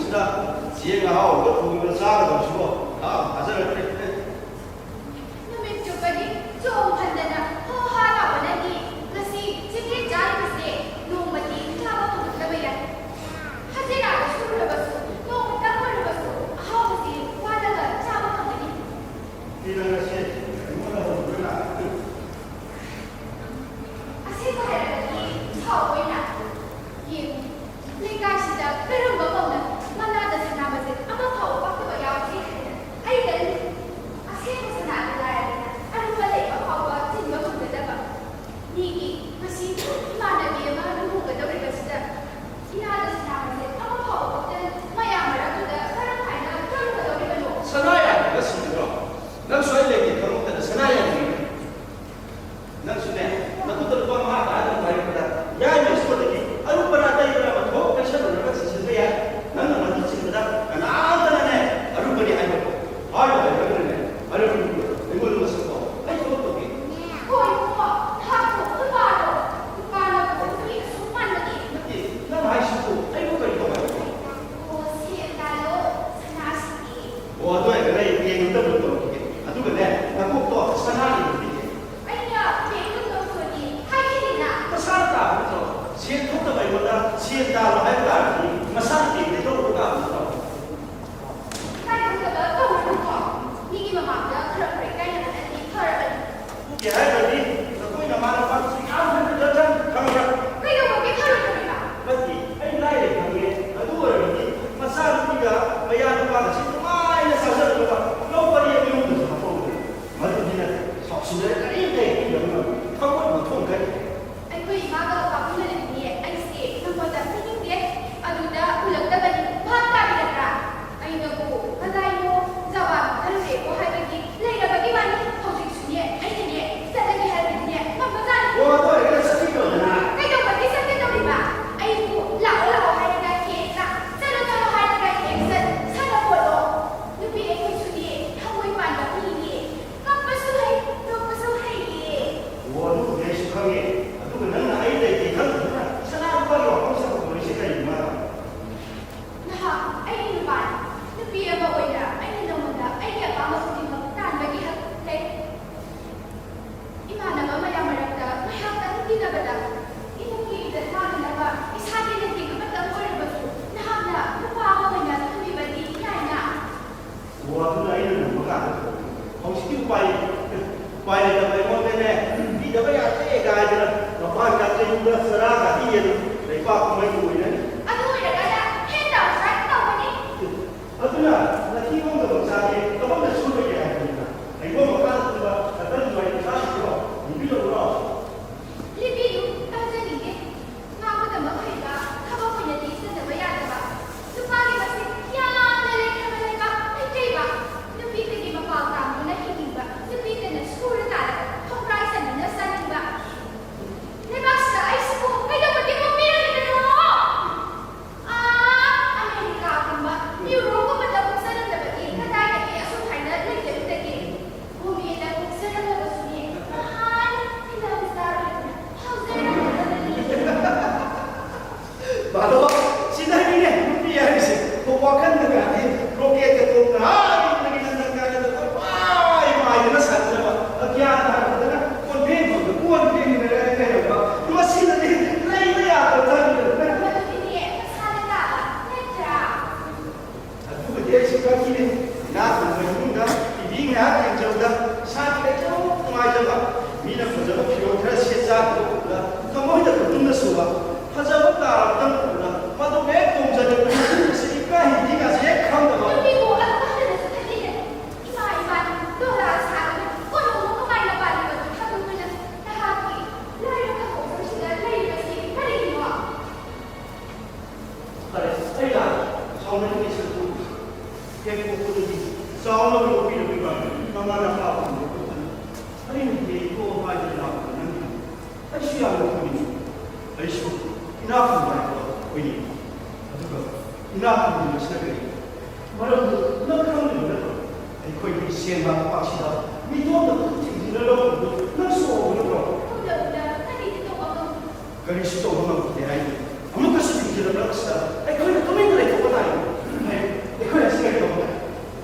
ꯆꯦꯡ ꯑꯍꯥꯎꯕ ꯊꯣꯡꯗꯨꯅ ꯆꯥꯒꯗꯕꯁꯤꯕꯣ ꯊꯥ ꯊꯥꯖꯔꯛꯇ꯭ꯔꯦ꯫ ꯅꯨꯃꯤꯠ ꯆꯨꯞꯄꯒꯤ ꯆꯣꯡ ꯐꯟꯗꯅ ꯍꯣ ꯍꯥ ꯂꯥꯎꯕ ꯅꯪꯒꯤ ꯉꯁꯤ ꯆꯦꯡꯌꯦꯟ ꯆꯥꯔꯤꯕꯁꯦ ꯅꯣꯡꯃꯗꯤ ꯆꯥꯕ ꯐꯪꯂꯛꯇꯕ ꯌꯥꯏ꯫ ꯍꯖꯤꯔꯥꯗ ꯁꯨꯔꯨꯔꯕꯁꯨ ꯅꯣꯡꯃꯇꯪ ꯑꯣꯏꯔꯕꯁꯨ ꯑꯍꯥꯎꯕꯁꯤ ꯋꯥꯠꯂꯒ ꯆꯥꯕ ꯐꯪꯒꯅꯤ꯫ ꯁꯤꯅ ꯉꯁꯤ ꯑꯩꯉꯣꯟꯗ ꯍꯧꯗꯨꯅ ꯂꯥꯛꯄꯅꯤ꯫ ꯑꯁꯦꯡꯕ ꯍꯥꯏꯔꯕꯗꯤ ꯁꯥꯎꯕ ꯑꯣꯏꯅ ꯌꯦꯡꯉꯨ꯫ ꯂꯩꯀꯥꯏꯁꯤꯗ ꯀꯔꯝꯕ ꯃꯧꯅ ꯃꯅꯥꯗ ꯁꯅꯥ ꯃꯆꯦꯠ ꯑꯃ ꯐꯥꯎꯕ ꯄꯛꯇꯕ ꯌꯥꯎꯗꯦ ꯍꯥꯏꯅ ꯑꯩꯗꯅꯤ꯫ ꯑꯁꯦꯡꯕ ꯁꯅꯥꯗꯤ ꯂꯥꯏꯔꯗꯅ ꯑꯔꯨꯝꯕ ꯂꯩꯕ ꯐꯥꯎꯕ ꯆꯤꯟꯕ ꯉꯝꯖꯗꯕ꯫ ꯃꯤꯒꯤ ꯉꯁꯤ ꯏꯃꯥꯟꯅꯕꯤ ꯑꯃ ꯂꯨꯍꯣꯡꯒꯗꯧꯔꯤꯕꯁꯤꯗ ꯏꯅꯥꯗ ꯁꯅꯥ ꯃꯆꯦꯠ ꯑꯃ ꯐꯥꯎꯕ ꯄꯛꯇꯅ ꯃꯌꯥꯝ ꯃꯔꯛꯇꯨꯗ ꯀꯔꯝ ꯍꯥꯏꯅ ꯆꯪꯒꯗꯧꯔꯤꯕꯅꯣ? ꯁꯅꯥ ꯌꯥꯟꯕꯒ ꯁꯤꯒꯗ꯭ꯔꯣ? ꯅꯪꯁꯨ ꯑꯩ ꯂꯩꯇꯦ ꯈꯪꯉꯛꯇꯅ ꯁꯅꯥ ꯌꯥꯟꯕꯤꯒꯅꯤ꯫ ꯅꯪꯁꯨꯅꯦ, ꯅꯈꯨꯠꯇ ꯂꯨꯄꯥ ꯃꯉꯥ ꯇꯔꯥꯗꯪ ꯄꯥꯏꯔꯛꯄꯗ ꯌꯥꯏꯃ ꯏꯁꯇꯣꯔꯗꯒꯤ ꯑꯔꯨꯝꯕꯅ ꯑꯇꯩꯕꯅ ꯑꯃ ꯊꯣꯛ ꯂꯩꯁꯜꯂꯨꯔꯒ ꯁꯤꯖꯤꯟꯕ ꯌꯥꯏ꯫ ꯅꯪꯅ ꯃꯗꯨ ꯆꯤꯟꯕꯗ ꯀꯅꯥꯝꯇꯅꯅꯦ ꯑꯔꯨꯝꯕꯅꯤ ꯍꯥꯏꯕ ꯍꯥꯏꯔꯣꯏ ꯍꯥꯏꯔꯒꯅꯦ ꯑꯔꯨꯝꯕꯗꯨ ꯑꯩꯉꯣꯟꯗ ꯃꯁꯛ ꯇꯧ꯫ ꯑꯩ ꯊꯕꯛ ꯇꯧꯒꯦ꯫ ꯍꯣꯏ ꯏꯕꯨꯡꯉꯣ, ꯊꯥꯗꯣ ꯅꯨꯄꯥꯗꯣ ꯅꯨꯄꯥꯅ ꯐꯖꯕꯒꯤ ꯑꯁꯨꯛ ꯃꯥꯟꯕꯗꯤ꯫ ꯅꯠꯇꯦ, ꯅꯪ ꯍꯥꯏꯁꯤꯕꯨ ꯏꯃꯨꯡꯒꯤ ꯏꯖꯠ ꯃꯥꯡꯅꯅꯕ ꯏꯁꯥꯒꯤ ꯂꯩꯇꯦꯡ ꯑꯃꯠꯇ ꯑꯣꯏꯔꯕꯁꯨ ꯅꯍꯥꯛꯅ ꯅꯨꯄꯥ ꯑꯃ ꯑꯣꯏꯅ ꯊꯝꯕꯤꯕꯗꯤ ꯌꯥꯏꯅ꯫ ꯑꯣ, ꯑꯗꯨꯅ ꯑꯩꯅ ꯅꯣꯡꯃ ꯀꯥꯟꯗ ꯍꯧꯖꯤꯛꯇꯤ ꯎꯄꯥꯏ ꯂꯩꯇꯦ꯫ ꯎꯄꯥꯏ ꯂꯩꯇꯕ ꯑꯩꯉꯣꯟꯗꯅꯦ, ꯄꯤꯗꯕ ꯌꯥꯗꯦ ꯀꯥꯏꯗꯅ ꯃꯄꯥꯟ ꯀꯥꯡꯖꯩꯗ ꯆꯔꯥ ꯀꯥꯇꯤ ꯌꯦꯟ ꯂꯩꯄꯥꯛ ꯀꯨꯝꯍꯩ ꯑꯣꯏꯔꯅꯤ꯫ ꯑꯗꯨ ꯑꯣꯏꯔꯒꯅ ꯍꯦꯟ ꯗꯥꯎꯟ ꯁ꯭ꯇ꯭ꯔꯥꯏꯛ ꯇꯧꯒꯅꯤ꯫ ꯑꯗꯨꯅ ꯅꯊꯤ ꯈꯪꯗꯕ ꯆꯥꯒꯦ ꯀꯃꯥꯏꯅ ꯁꯨꯔꯣꯏꯒꯦ ꯍꯥꯏꯕꯅꯤꯅ꯫ ꯂꯩꯐꯝ ꯃꯈꯥꯗ ꯇꯨꯝꯕ ꯅꯇꯟ ꯋꯥꯏ ꯆꯥꯁꯤꯔꯣ? ꯂꯤꯕꯤꯔꯛꯎꯔꯣ? ꯂꯤꯕꯤꯌꯨ, ꯇꯥꯖꯅꯤꯡꯉꯦ꯫ ꯉꯥꯡꯕꯗꯃꯛ ꯍꯩꯕ, ꯊꯕꯛ ꯑꯣꯏꯅꯗꯤ ꯁꯤꯖꯤꯟꯅꯕ ꯌꯥꯗꯕ, ꯅꯨꯄꯥꯒꯤ ꯃꯁꯤꯡ ꯌꯥꯝꯅ ꯂꯩꯈ꯭ꯔꯕ ꯂꯩꯕꯥꯛ ꯃꯩꯇꯩꯕ, ꯅꯨꯄꯤꯗꯒꯤ ꯃꯄꯥꯜ ꯇꯥꯡꯗꯨꯅ ꯍꯤꯡꯅꯤꯡꯕ, ꯅꯨꯄꯤꯇꯅ ꯁꯨꯔ ꯇꯥꯜꯂꯒ ꯈꯣꯡꯒ꯭ꯔꯥꯏ ꯆꯟꯗꯨꯅ ꯆꯥꯅꯤꯡꯕ ꯂꯩꯕꯥꯛꯁꯤꯗ ꯑꯩꯁꯤꯕꯨ ꯀꯩꯗꯧꯕꯒꯤ ꯄꯣꯛꯄꯤꯔꯝꯂꯤꯕꯅꯣ? ꯑꯥ, ꯑꯃꯦꯔꯤꯀꯥꯒꯨꯝꯕ, ꯌꯨꯔꯣꯞꯀꯨꯝꯕꯗ ꯄꯣꯛꯆꯔꯝꯗꯕꯗꯤ ꯀꯗꯥꯏꯗꯒꯤ ꯑꯁꯨꯛ ꯍꯥꯏꯅ ꯂꯩꯖꯔꯨꯗꯒꯦ? ꯚꯨꯃꯤꯗ ꯄꯣꯛꯆꯔꯝꯂꯕꯁꯨꯅꯦ, ꯅꯍꯥꯟ ꯐꯤꯂꯝ ꯁ꯭ꯇꯥꯔ ꯑꯣꯏꯗꯨꯅ ꯐꯥꯎꯖꯔꯝꯒꯗꯕꯅꯤ꯫ ꯕꯥꯂꯣ, ꯁꯤꯗꯅꯤꯅꯦ ꯅꯨꯄꯤ ꯍꯥꯏꯔꯤꯁꯦ꯫ ꯋꯥꯈꯜꯗꯒꯗꯤ ꯔꯣꯀꯦꯠꯀ ꯇꯣꯡꯅ ꯑꯥ ꯌꯨꯝꯗꯒꯤ ꯂꯟꯗꯟ ꯀꯥꯏꯅꯗ ꯀꯣꯏꯄꯥꯏ ꯄꯥꯏꯗꯅ ꯁꯥꯟꯅꯖꯕ꯫ ꯒ꯭ꯌꯥꯟ ꯇꯥꯔꯛꯄꯗꯅ ꯀꯣꯟꯐꯦꯡ ꯐꯝꯗ ꯀꯣꯟ ꯐꯦꯡꯗꯅ ꯂꯩꯔꯝꯕ꯫ ꯃꯁꯤꯗꯗꯤ ꯂꯩꯕ ꯌꯥꯗꯕ ꯆꯪꯗꯅ꯫ ꯃꯗꯨꯗꯤꯅꯦ ꯃꯁꯥꯅ ꯇꯥꯕ ꯅꯠꯇ꯭ꯔꯥ? ꯑꯗꯨꯕꯨꯗꯤ ꯑꯩꯁꯨ ꯈꯪꯉꯤꯅꯦ꯫ ꯏꯅꯥꯛ ꯈꯨꯟꯕ ꯏꯃꯨꯡꯗ ꯇꯤ ꯚꯤ ꯉꯥꯏꯍꯥꯛ ꯌꯦꯡꯖꯕꯗ ꯏꯁꯥꯒꯤ ꯂꯩꯖꯕ ꯅꯨꯡꯉꯥꯏꯖꯕ꯫ ꯃꯤꯅ ꯐꯖꯕ ꯐꯤꯔꯣꯜ ꯈꯔ ꯁꯦꯠ ꯆꯥꯗꯕ ꯎꯕꯗ ꯊꯃꯣꯏꯗ ꯈꯨꯗꯨꯝꯅ ꯁꯨꯕ꯫ ꯐꯖꯕ ꯀꯥꯔ ꯑꯃꯇꯪ ꯎꯕꯗ ꯃꯗꯨ ꯍꯦꯛ ꯇꯣꯡꯖꯅꯤꯡꯕ꯫ ꯃꯁꯤ ꯏꯀꯥꯏ ꯍꯤꯗꯤꯒ ꯍꯦꯛ ꯈꯪꯗꯕ꯫ ꯅꯨꯄꯤꯕꯨ ꯑꯗꯨ ꯈꯛꯇꯗꯁꯨ ꯈꯜꯂꯤꯅꯦ꯫ ꯏꯃꯥ ꯏꯄꯥ ꯗꯣꯂꯥ ꯁꯥꯔꯒ ꯀꯣꯅꯨꯡ ꯀꯃꯥꯏꯅ ꯄꯥꯜꯂꯤꯕꯗꯨ ꯊꯥꯗꯣꯛꯇꯨꯅ ꯅꯍꯥꯛꯀꯤ ꯂꯥꯏꯔꯕ ꯈꯣꯡꯆꯠꯁꯤꯗ ꯂꯩꯔꯤꯕꯁꯤ ꯀꯔꯤꯒꯤꯅꯣ? ꯐꯔꯦ, ꯑꯩ ꯂꯥꯛꯑꯦ꯫ ꯁꯥꯎꯅꯔꯤꯉꯩ ꯁꯔꯨꯛꯇꯨ ꯍꯦꯛ ꯄꯣꯛꯄꯗꯒꯤ ꯆꯥꯎꯅꯕ ꯌꯣꯛꯄꯤꯔꯝꯃꯤꯕ ꯅꯃꯥ ꯅꯄꯥ ꯐꯪꯕ ꯈꯛꯇꯅꯤ꯫ ꯑꯩꯅ ꯌꯦꯡꯀꯣ ꯍꯥꯏꯗꯅ ꯂꯥꯛꯄꯗ ꯅꯪ ꯑꯩꯁꯨ ꯌꯥꯝꯅ ꯈꯪꯅꯤꯡꯉꯤ꯫ ꯑꯩꯁꯨ ꯏꯅꯥꯛ ꯈꯨꯟꯕ ꯍꯥꯏꯕꯗꯣ ꯑꯣꯏꯅꯤꯡꯉꯤ꯫ ꯑꯗꯨꯒ ꯏꯅꯥꯛ ꯈꯨꯟꯕꯁꯤꯅ ꯀꯔꯤ? ꯃꯔꯝꯗꯨ ꯅꯪ ꯈꯪꯂꯤꯕ ꯅꯠꯇ꯭ꯔꯣ? ꯑꯩꯈꯣꯏꯒꯤ ꯁꯦꯟ ꯂꯥꯛꯄ ꯄꯥꯛꯁꯤꯗ ꯃꯤꯇꯣꯝꯗ ꯈꯨꯠ ꯊꯤꯡꯖꯤꯜꯂ ꯂꯧꯔꯤꯕꯗꯨ ꯅꯪꯁꯨ ꯎꯍꯧꯕ ꯅꯠꯇ꯭ꯔꯣ? ꯎꯗꯕꯗ ꯀꯔꯤꯗꯤ ꯇꯧꯕ ꯉꯝ- ꯀꯔꯤꯁꯨ ꯇꯧꯕ ꯉꯝꯈꯤꯗꯦ ꯍꯥꯏꯔꯤ꯫ ꯑꯃꯨꯛꯀꯁꯨ ꯊꯤꯡꯖꯤꯜꯂꯛꯂꯕꯁꯤꯗ ꯑꯩꯈꯣꯏꯅ ꯇꯨꯃꯤꯟꯅ ꯂꯩꯊꯣꯛꯄ ꯇꯥꯔꯦ꯫ ꯐꯩ, ꯑꯩꯈꯣꯏ ꯑꯁꯤ ꯀꯔꯤ ꯇꯧꯕ ꯇꯥꯏ?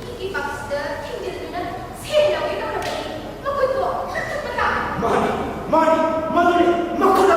ꯃꯤꯒꯤ ꯄꯥꯛꯁꯤꯗ ꯊꯤꯡꯖꯤꯜꯗꯨꯅ ꯁꯦꯟ ꯂꯧꯒꯦ ꯇꯧꯔꯕꯗꯤ ꯃꯈꯨꯠꯇꯣ ꯀꯛꯊꯠꯄ ꯇꯥꯕꯅꯤ꯫ ꯃꯥꯅꯤ, ꯃꯥꯅꯤ, ꯃꯗꯨꯅꯤ ꯃꯈꯨꯠ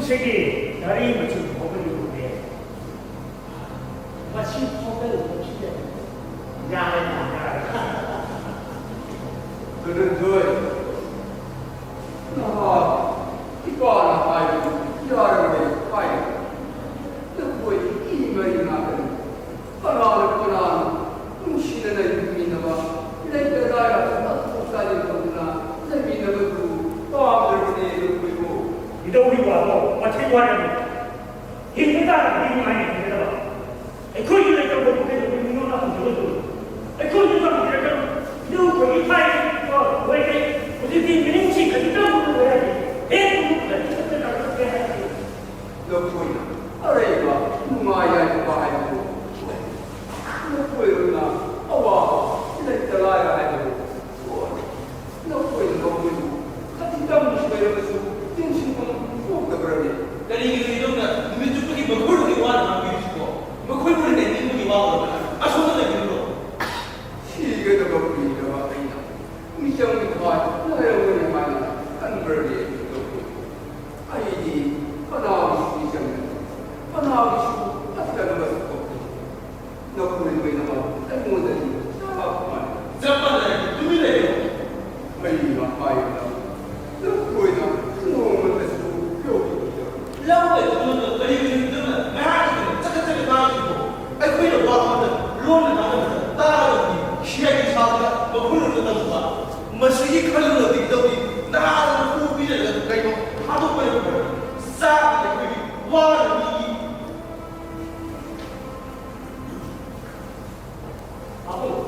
ꯁꯤꯒꯤ ꯒꯥꯔꯤ ꯃꯆꯨ ꯐꯥꯎꯕ ꯌꯧꯔꯦ꯫ ꯃꯁꯤ ꯐꯥꯎꯕ ꯌꯧꯔꯦ꯫ ꯌꯥꯔꯦ, ꯌꯥꯔꯦ꯫ ꯀꯩꯅꯣ ꯖꯣꯏ, ꯅꯍꯥ ꯏꯄꯥꯅ ꯍꯥꯏꯕꯗꯨ ꯌꯥꯔꯝꯃꯦ ꯍꯥꯏ꯫ ꯅꯈꯣꯏ ꯏ ꯃꯔꯤ ꯉꯥꯛꯇꯅꯤ꯫ ꯀꯅꯥꯅ ꯀꯅꯥꯅ ꯅꯨꯡꯁꯤꯅꯅ ꯍꯤꯡꯃꯤꯟꯅꯕ, ꯂꯩꯇ ꯂꯥꯏꯔ ꯑꯇꯣꯞ ꯆꯥꯗꯦꯡ ꯇꯧꯗꯨꯅ ꯂꯩꯃꯤꯟꯅꯕꯗꯨ ꯄꯥꯝꯗ꯭ꯔꯕꯅꯦ ꯅꯈꯣꯏꯕꯨ꯫ ꯏꯙꯧꯒꯤ ꯋꯥꯗꯣ ꯃꯊꯤ ꯋꯥꯔꯦꯝ꯫ ꯍꯤꯡꯕ ꯇꯥꯔꯕꯗꯤ ꯅꯨꯡꯉꯥꯏꯅ ꯍꯤꯡꯒꯗꯕ꯫ ꯑꯩꯈꯣꯏꯒꯤ ꯂꯩꯇꯕ ꯄꯣꯠ ꯀꯩꯗꯧꯕꯩ ꯃꯤꯉꯣꯟꯗ ꯍꯪꯒꯗꯧꯔꯤꯕꯅꯣ? ꯑꯩꯈꯣꯏꯒꯤ ꯇꯝꯕꯤꯔꯛꯀꯅꯨ꯫ ꯏꯙꯧ ꯑꯩꯈꯣꯏꯒꯤ ꯊꯥꯏꯅ ꯋꯥꯔꯤꯈꯩ ꯍꯧꯖꯤꯛꯇꯤ ꯃꯤꯅꯤꯡꯁꯤ ꯈꯖꯤꯛꯇꯪ ꯎꯕ ꯌꯥꯗꯦ꯫ ꯍꯦꯛ ꯎꯕ ꯈꯖꯤꯛꯇꯪ ꯇꯥꯛꯄꯤꯔꯛꯀꯦ ꯍꯥꯏꯔꯗꯤ ꯅꯈꯣꯏꯅ ꯑꯔꯩꯕ ꯅꯨꯡꯉꯥꯏ ꯌꯥꯏꯐꯕ ꯍꯥꯏꯕꯗꯨ ꯑꯣꯏ꯫ ꯅꯈꯣꯏꯔꯣꯝꯅ ꯑꯋꯥꯕ ꯂꯩꯇ ꯂꯥꯏꯔ ꯍꯥꯏꯕꯗꯨ ꯑꯣꯏ꯫ ꯅꯈꯣꯏꯅ ꯃꯈꯣꯏꯕꯨ ꯈꯖꯤꯛꯇꯪ ꯁꯣꯏꯔꯕꯁꯨ ꯇꯦꯟꯁꯤꯟꯐꯝ ꯊꯣꯛꯇꯕ꯭ꯔꯅꯦ? ꯀꯔꯤꯒꯤꯅꯣ ꯏꯙꯧꯅ ꯅꯨꯃꯤꯠ ꯆꯨꯞꯄꯒꯤ ꯃꯈꯣꯏꯕꯨꯗꯤ ꯋꯥꯅ ꯉꯥꯡꯕꯤꯔꯤꯁꯤꯕꯣ? ꯃꯈꯣꯏꯕꯨ ꯂꯩꯅꯤꯡꯕꯒꯤ ꯋꯥ ꯑꯣꯏꯔꯕ꯭ꯔꯥ? ꯑꯁꯣꯝꯗ ꯂꯩꯕꯤꯔꯨꯔꯣ꯫ ꯁꯤꯒꯗꯕ ꯀꯨꯏꯔꯕ ꯑꯩꯅ ꯃꯤꯆꯪ ꯃꯤꯈꯥꯏ ꯅꯥꯏꯔꯝꯒꯅꯤ ꯍꯥꯏꯅ ꯈꯟꯕ꯭ꯔꯅꯦ ꯏꯙꯧ? ꯑꯩꯗꯤ ꯀꯅꯥꯒꯤꯁꯨ ꯃꯤꯆꯪ ꯅꯠꯇꯦ, ꯀꯅꯥꯒꯤꯁꯨ ꯐꯠꯇꯅꯕꯁꯨ ꯇꯧꯗꯦ꯫ ꯅꯈꯣꯏ ꯂꯣꯏꯅꯃꯛ ꯑꯩꯉꯣꯟꯗꯗꯤ ꯆꯞ ꯃꯥꯟꯅꯩ꯫ ꯆꯞ ꯃꯥꯟꯅꯔꯗꯤ ꯇꯨꯃꯤꯟ ꯂꯩꯌꯨ꯫ ꯑꯩꯅ ꯍꯥꯏꯕꯗ ꯅꯈꯣꯏꯅ ꯅꯣꯡꯃꯇꯁꯨ ꯂꯧꯕꯤꯈꯤꯗꯕ꯫ ꯂꯧꯕ ꯂꯩꯇꯕ ꯀꯔꯤꯒꯤꯅꯣ ꯏꯙꯧꯅ ꯉꯥꯏꯍꯥꯛꯀꯤ ꯆꯀꯠ ꯆꯀꯠ ꯉꯥꯡꯉꯤꯁꯤꯕꯣ? ꯑꯩꯈꯣꯏꯅ ꯋꯥ ꯑꯃꯇ ꯂꯣꯟꯅ ꯉꯥꯡꯅꯕꯗ ꯇꯥꯔꯒꯗꯤ ꯁꯤ ꯑꯥꯏ ꯗꯤ ꯁꯥꯕꯗ ꯃꯈꯣꯏꯔꯣꯝꯗ ꯇꯝꯕ꯫ ꯃꯁꯤꯒꯤ ꯈꯜꯂꯨꯔꯗꯤ ꯏꯙꯧꯗꯤ ꯅꯍꯥꯗ ꯃꯄꯨ ꯄꯤꯖꯔꯒ ꯀꯩꯅꯣ ꯊꯥꯗꯣꯛꯄꯅ ꯐꯔꯦ꯫ ꯆꯥꯕꯗꯤ ꯑꯩꯈꯣꯏꯒꯤ ꯋꯥꯅ ꯃꯤꯒꯤ ꯄꯥꯕꯨꯡ,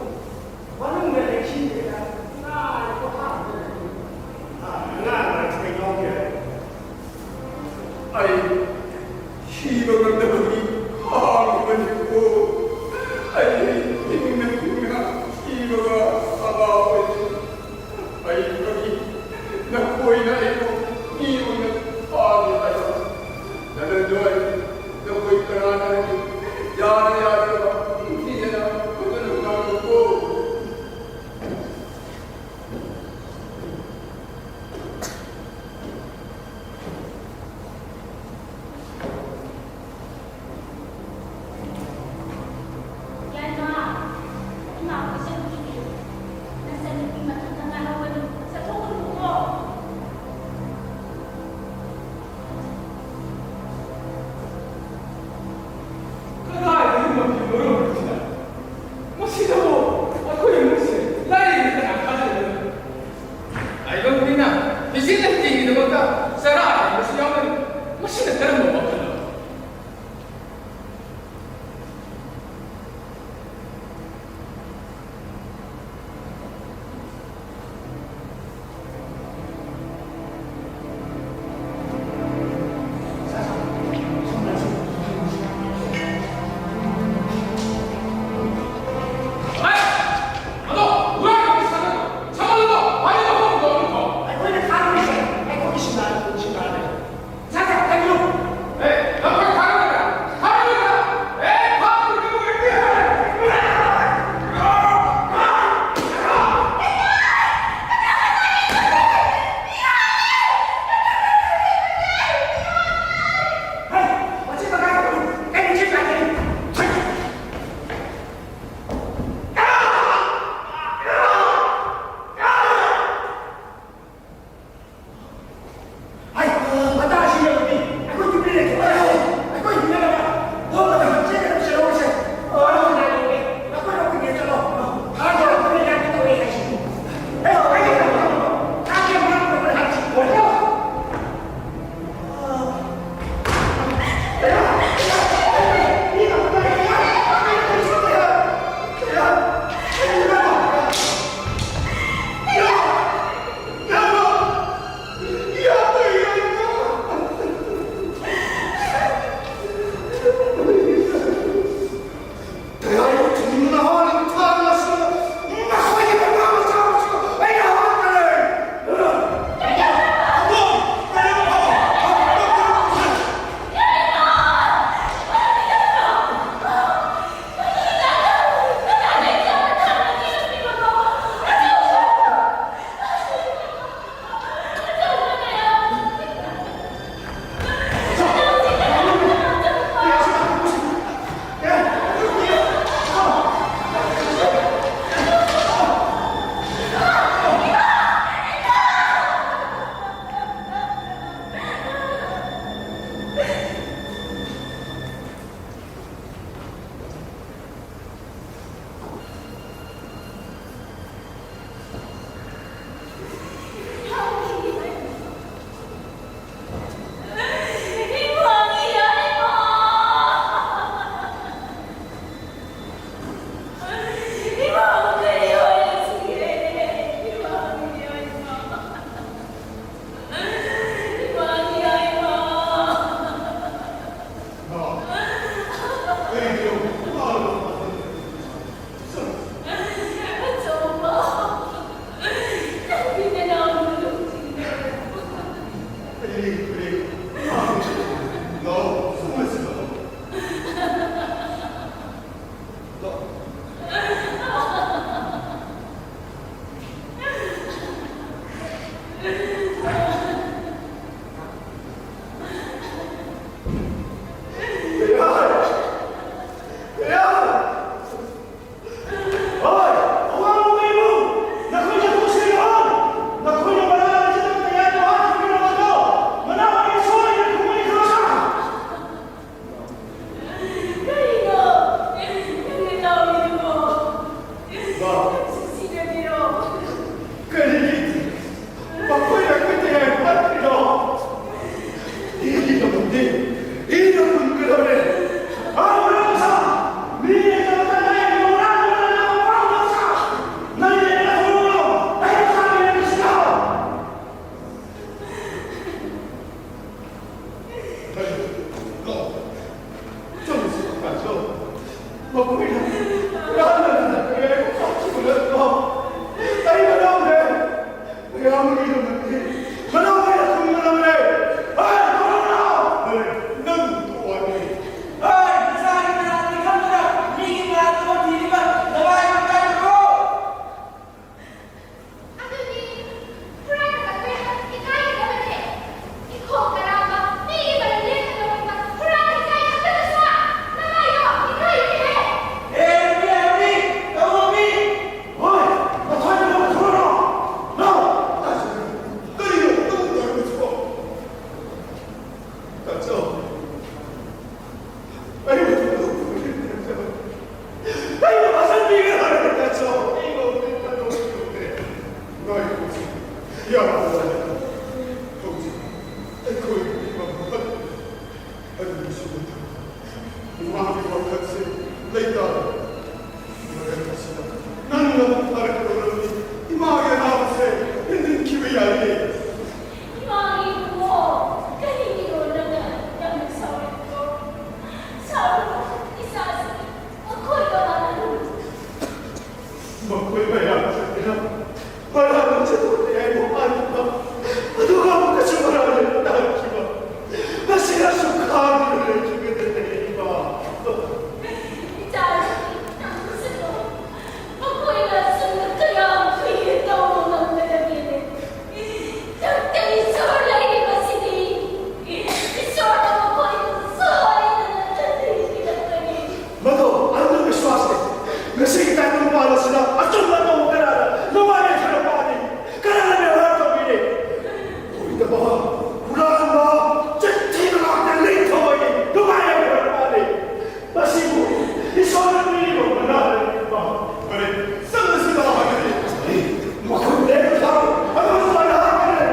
ꯃꯅꯨꯡꯗ ꯂꯦꯡꯁꯤꯟꯗꯦꯗ, ꯉꯥꯏ ꯄꯣꯊꯥꯕꯗ ꯂꯩ꯫ ꯑ, ꯑꯉꯥꯡ ꯃꯔꯛꯁꯤꯗ ꯌꯥꯎꯗꯦ꯫ ꯑꯩ ꯁꯤꯕ ꯉꯝꯗꯕꯒꯤ ꯍꯥꯡꯕꯅꯤꯀꯣ꯫ ꯑꯩ ꯍꯤꯡꯅ ꯍꯤꯡꯅ ꯁꯤꯕꯒ ꯑꯉꯥꯎꯕꯅꯤ꯫ ꯑꯩ ꯀꯔꯤ? ꯅꯈꯣꯏꯅ ꯑꯩꯕꯨ ꯃꯤ ꯑꯣꯏꯅ ꯐꯥꯒꯦ ꯍꯥꯏꯕ? ꯅꯔꯟꯖꯣꯏ, ꯅꯈꯣꯏ ꯀꯅꯥꯅ ꯍꯥꯏꯒꯦ? ꯌꯥꯔꯦ, ꯌꯥꯔꯦ, ꯅꯤꯡꯊꯤꯖꯅ ꯐꯖꯅ ꯉꯥꯡꯉꯨꯀꯣ꯫ ꯀꯔꯝꯕ ꯋꯥꯈꯜꯅꯣ? ꯑꯩꯈꯣꯏꯅ ꯊꯥꯗꯣꯏꯁꯦ ꯑꯩꯈꯣꯏꯒꯤ ꯁꯤꯟꯃꯥ ꯁꯤꯟꯃꯥꯅꯦ꯫ ꯁꯥ ꯁꯥ ꯊꯥꯕꯤꯌꯨ꯫ ꯍꯨꯔꯥꯟꯕ, ꯆꯤꯟ ꯊꯤꯕ ꯉꯥꯛꯇ ꯂꯤꯛꯊꯣꯛꯑꯣꯏ, ꯅꯨꯡꯉꯥꯏꯔꯣꯏ꯫ ꯃꯁꯤꯕꯨ ꯏꯁꯣꯔꯅ ꯄꯤꯔꯤꯕ ꯃꯅꯥꯅꯤ꯫ ꯐꯔꯦ, ꯆꯪꯉꯁꯤ ꯂꯥꯛꯑꯣ ꯍꯥꯏꯕꯅꯤ꯫ ꯃꯈꯨꯠ ꯂꯦꯡꯕ ꯊꯥꯕ, ꯑꯗꯨ ꯁꯨꯃꯥꯏꯅ ꯍꯥꯏꯕꯅꯦ꯫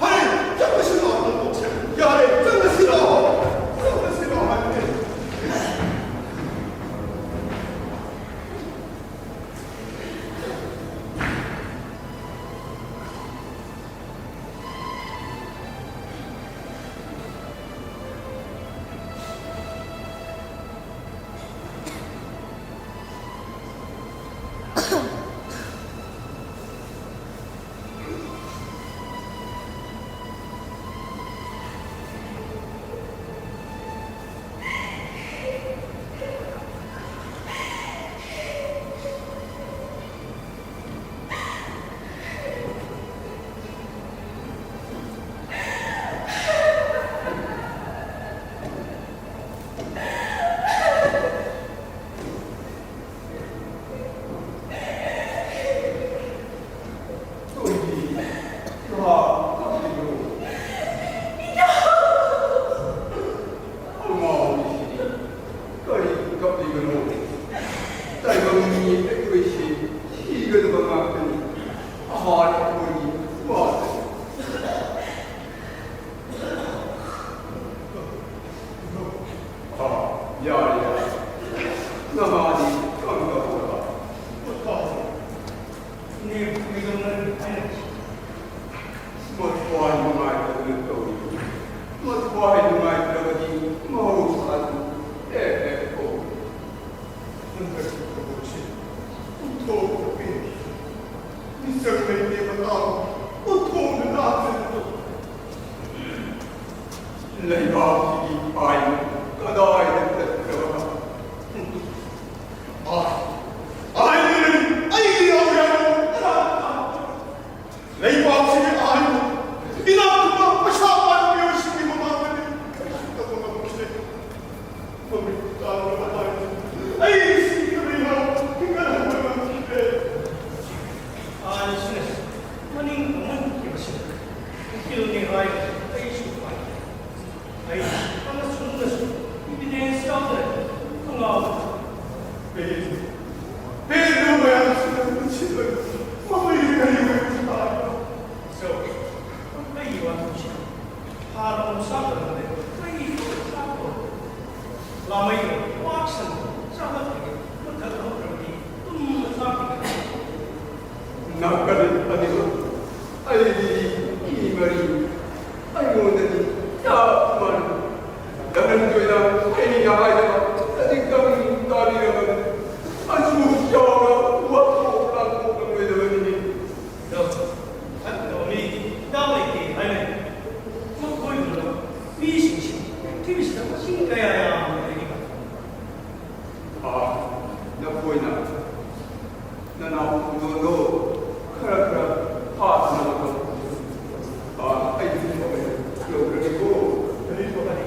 ꯐꯔꯦ, ꯆꯪꯉꯁꯤ ꯂꯥꯛꯑꯣ, ꯅꯪꯕꯨ꯫ ꯌꯥꯔꯦ, ꯆꯪꯉꯁꯤ ꯂꯥꯛꯑꯣ꯫ ꯆꯪꯉꯁꯤ ꯂꯥꯛꯑꯣ ꯍꯥꯏꯕꯅꯦ꯫ ꯀꯔꯤ ꯀꯞꯂꯤꯕꯅꯣ? ꯇꯥꯏꯕꯪ ꯃꯤ ꯑꯩꯈꯣꯏꯁꯤ ꯁꯤꯒꯗꯕ ꯉꯥꯛꯇꯅꯤ꯫ ꯑꯍꯥꯠ ꯑꯄꯣꯏꯒꯤ ꯋꯥꯗꯅꯤ꯫ ꯑꯥ, ꯌꯥꯔꯦ, ꯌꯥꯔꯦ꯫ ꯅꯃꯥꯗꯤ ꯀꯝꯗꯧꯔꯕ? ꯄꯣꯊꯥꯔꯤ꯫ ꯏꯅꯦ ꯀꯨꯏꯔꯝꯂꯅꯤ ꯍꯥꯏꯅ꯫ ꯃꯊ꯭ꯋꯥꯏ ꯅꯨꯡꯉꯥꯏꯇꯗꯅ ꯇꯧꯔꯤꯕꯅꯤ꯫ ꯃꯊ꯭ꯋꯥꯏ ꯅꯨꯡꯉꯥꯏꯇ꯭ꯔꯕꯗꯤ ꯃꯍꯧꯁꯥꯅꯤ꯫ ꯑꯦ, ꯑꯦ, ꯑꯣ꯫ ꯍꯟꯗꯛꯀꯤ ꯊꯧꯗꯣꯛꯁꯤ ꯑꯣꯟꯊꯣꯛꯅ ꯄꯦꯟꯈꯤ꯫ ꯃꯤꯁꯛ ꯂꯩꯇꯦ ꯃꯇꯥꯎ, ꯑꯣꯟꯊꯣꯛꯅ ꯂꯥꯛꯆꯔꯤꯕ꯫ ꯂꯩꯕꯥꯛꯁꯤꯒꯤ ꯑꯥꯏꯟ ꯀꯗꯥꯏꯗ ꯆꯠꯈ꯭ꯔꯕ? ꯑꯥꯏ, ꯑꯥꯏꯟ, ꯑꯩꯒꯤ ꯌꯥꯎꯔꯦ꯫ ꯂꯩꯕꯥꯛꯁꯤꯒꯤ ꯑꯥꯏꯟ, ꯏꯅꯥꯛ ꯈꯨꯟꯕ ꯄꯩꯁꯥ ꯄꯥꯏꯕ ꯃꯤꯑꯣꯏꯁꯤꯡꯒꯤ ꯃꯃꯥꯡꯗꯗꯤ ꯀꯔꯤꯁꯨ ꯇꯧꯕ ꯉꯝꯈꯤꯗꯦ꯫ ꯃꯃꯤꯠ ꯇꯥꯡꯂꯕ ꯑꯥꯏꯟ, ꯑꯩ ꯁꯤꯈꯤꯕꯅꯤꯅ ꯍꯤꯡꯒꯠꯍꯟꯕ ꯉꯝꯈꯤꯗꯦ꯫ ꯑꯥꯏꯟꯁꯤꯅ ꯃꯅꯤꯡ ꯑꯃꯨꯛ ꯌꯦꯡꯁꯤꯜꯂꯦ꯫ ꯎꯀꯤꯜꯒꯤ ꯍꯥꯟꯅ ꯑꯃꯨꯛ ꯆꯥꯛ ꯊꯣꯡꯉꯝꯗꯦ꯫ ꯀꯩ ꯆꯥꯛ ꯊꯣꯡꯉꯝꯗꯦ? ꯂꯥꯃꯩꯗꯣ ꯄꯥꯛ ꯁꯟꯅ ꯆꯥꯛ ꯍꯥꯞꯄꯒꯤ ꯃꯨꯊꯠ ꯍꯧꯈ꯭ꯔꯕꯗꯤ ꯇꯨꯝꯕ ꯆꯥꯛ ꯊꯣꯡꯉꯝꯗꯦ꯫ ꯅꯥꯀꯜ ꯑꯅꯤꯃꯛ ꯑꯩꯒꯤꯗꯤ ꯃꯤ ꯃꯔꯤ, ꯑꯩꯉꯣꯟꯗꯗꯤ ꯆꯞ ꯃꯥꯟꯅꯩ꯫ ꯙꯅꯟꯖꯣꯏꯅ ꯑꯩꯅ ꯍꯥꯏꯗꯕ ꯈꯖꯤꯛꯇꯪ ꯇꯥꯕꯤꯔꯕꯗꯤ ꯑꯁꯨꯛ ꯆꯥꯎꯅ ꯋꯥꯊꯣꯛ ꯂꯥꯟꯊꯣꯛꯂꯔꯣꯏꯗꯕꯅꯤꯅꯦ꯫ ꯑꯗꯣ ꯐꯠꯇꯕ ꯃꯤ ꯏꯇꯥꯎ ꯂꯩꯇꯦ ꯍꯥꯏꯅꯩ꯫ ꯃꯈꯣꯏꯒꯨꯝꯂꯕ ꯃꯤꯁꯤꯡꯁꯤ ꯄ꯭ꯔꯤꯊꯤꯕꯤꯁꯤꯗ ꯃꯁꯤꯡ ꯀꯌꯥ ꯌꯥꯝꯅ ꯂꯩꯔꯤꯕ? ꯑꯥ, ꯅꯈꯣꯏꯅ ꯅꯅꯥꯎ ꯈꯣꯡꯗꯣꯟꯗꯣ ꯈꯔ ꯈꯔ ꯐꯥꯗꯅꯕ ꯇꯧ꯫ ꯑꯥ, ꯑꯩ ꯊꯣꯛꯑꯒꯦ꯫ ꯌꯧꯈ꯭ꯔꯒꯦꯀꯣ꯫ ꯀꯔꯤ ꯊꯣꯛꯀꯅꯤ?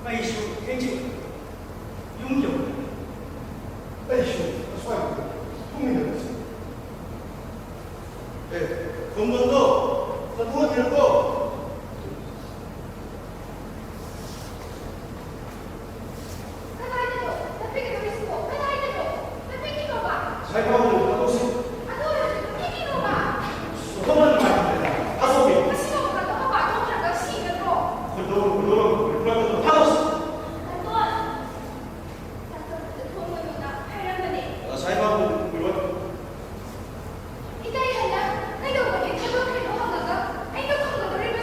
ꯑꯩꯁꯨ ꯊꯦꯡꯖꯤꯜꯂꯦ꯫ ꯌꯨꯝ ꯌꯧꯔꯦ꯫ ꯑꯩꯁꯨ ꯑꯁ꯭ꯋꯥꯏꯗ ꯊꯨꯡꯃꯤꯟꯅꯔꯁꯤ꯫ ꯑꯦ, ꯈꯣꯡꯗꯣꯟꯗꯣ ꯆꯠꯊꯣꯛꯍꯟꯕꯤꯔꯣꯀꯣ꯫ ꯀꯗꯥꯏꯗꯅꯣ? ꯅꯠꯄꯤꯒꯗꯧꯔꯤꯁꯤꯕꯣ? ꯀꯗꯥꯏꯗꯅꯣ? ꯅꯠꯄꯤꯒꯤꯅꯣꯕ? ꯁꯥꯏꯐꯥꯎꯕꯗ ꯊꯥꯗꯣꯛꯁꯤ꯫ ꯑꯗꯨ ꯑꯣꯏꯔꯁꯨ ꯅꯠꯄꯤꯒꯤꯅꯣꯕ? ꯁꯣꯛꯍꯟꯕ ꯅꯨꯡꯉꯥꯏꯇꯦꯗꯅ꯫ ꯊꯥꯗꯣꯛꯀꯦ꯫ ꯉꯁꯤ ꯅꯣꯡ ꯐꯥꯗꯣꯛ ꯃꯄꯥꯟ ꯊꯣꯛꯇ꯭ꯔꯒ ꯁꯤꯒꯗ꯭ꯔꯣ? ꯈꯣꯏꯗꯧ ꯈꯣꯏꯗꯧ ꯄꯨꯂꯞ ꯊꯥꯗꯣꯛꯁꯤ꯫ ꯗꯥꯛꯇꯔ, ꯗꯥꯛꯇꯔ ꯊꯣꯡꯕꯗꯨꯅ ꯍꯥꯏꯔꯝꯕꯅꯦ꯫ ꯉꯁꯥꯏ ꯃꯥꯕꯨ ꯀꯨꯏꯔꯣꯏ꯫ ꯏꯇꯩ ꯍꯜꯂꯛ ꯀꯩꯗꯧꯕꯒꯤ ꯊꯥꯗꯣꯛꯈ꯭ꯔꯤꯅꯣ ꯍꯪꯉꯒ ꯑꯩꯅ ꯈꯪꯒꯗꯧꯔꯤꯕ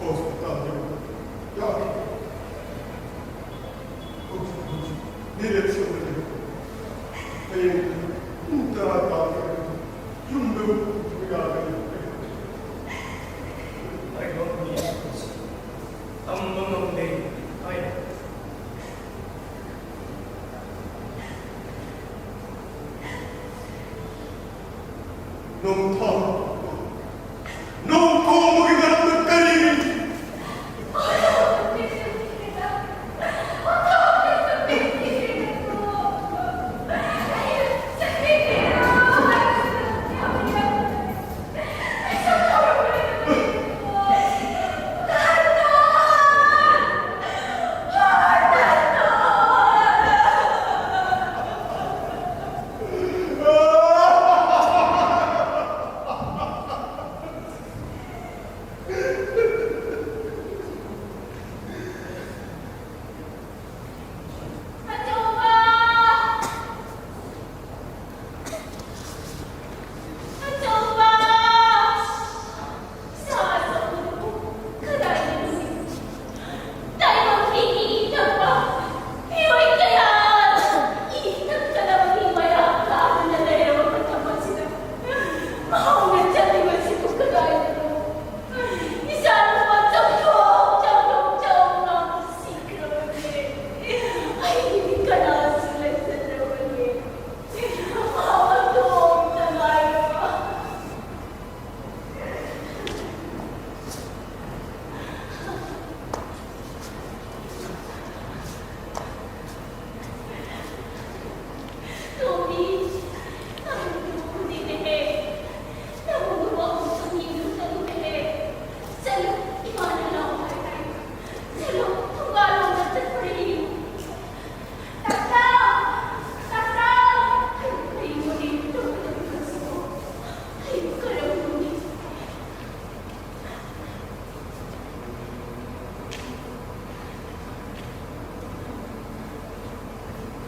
ꯍꯣꯁꯄꯤꯇꯥꯜꯗ ꯌꯥꯎꯈꯤ꯫ ꯍꯧꯖꯤꯛ ꯍꯧꯖꯤꯛ ꯅꯤꯔꯦꯠ ꯁꯣꯗꯅꯤ꯫ ꯍꯌꯦꯡ ꯄꯨꯡ ꯇꯔꯥ ꯇꯥꯕꯗ ꯌꯨꯝꯗ ꯄꯨꯕ ꯌꯥꯒꯅꯤ꯫ ꯇꯥꯏꯕꯪ ꯃꯤ ꯇꯝꯕ ꯉꯝꯗꯦ ꯍꯥꯏꯅ꯫ ꯅꯣꯡꯊꯣꯝ, ꯅꯣꯡꯊꯣꯝꯕꯒꯤ ꯃꯔꯝꯗ ꯀꯔꯤꯒꯤ?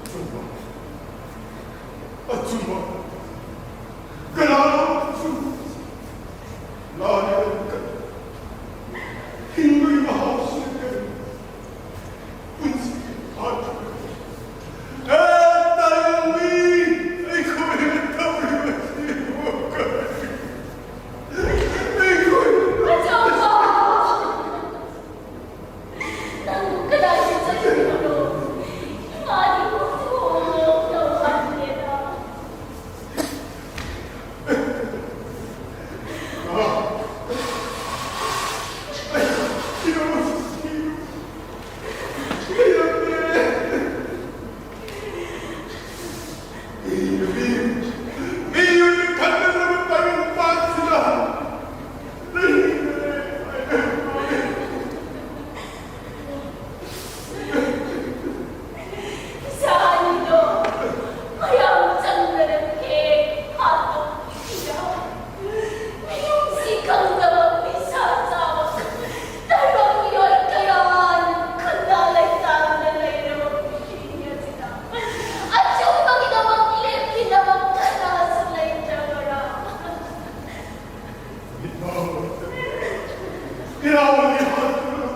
ꯑꯆꯨꯝꯕ꯫ ꯑꯆꯨꯝꯕ꯫ ꯀꯅꯥꯅꯣ ꯑꯆꯨꯝꯕ? ꯂꯥꯜꯂꯤꯕ ꯀꯅꯥ? ꯏꯔꯥꯕꯣꯠꯅꯤ ꯍꯥꯠꯇꯨꯅ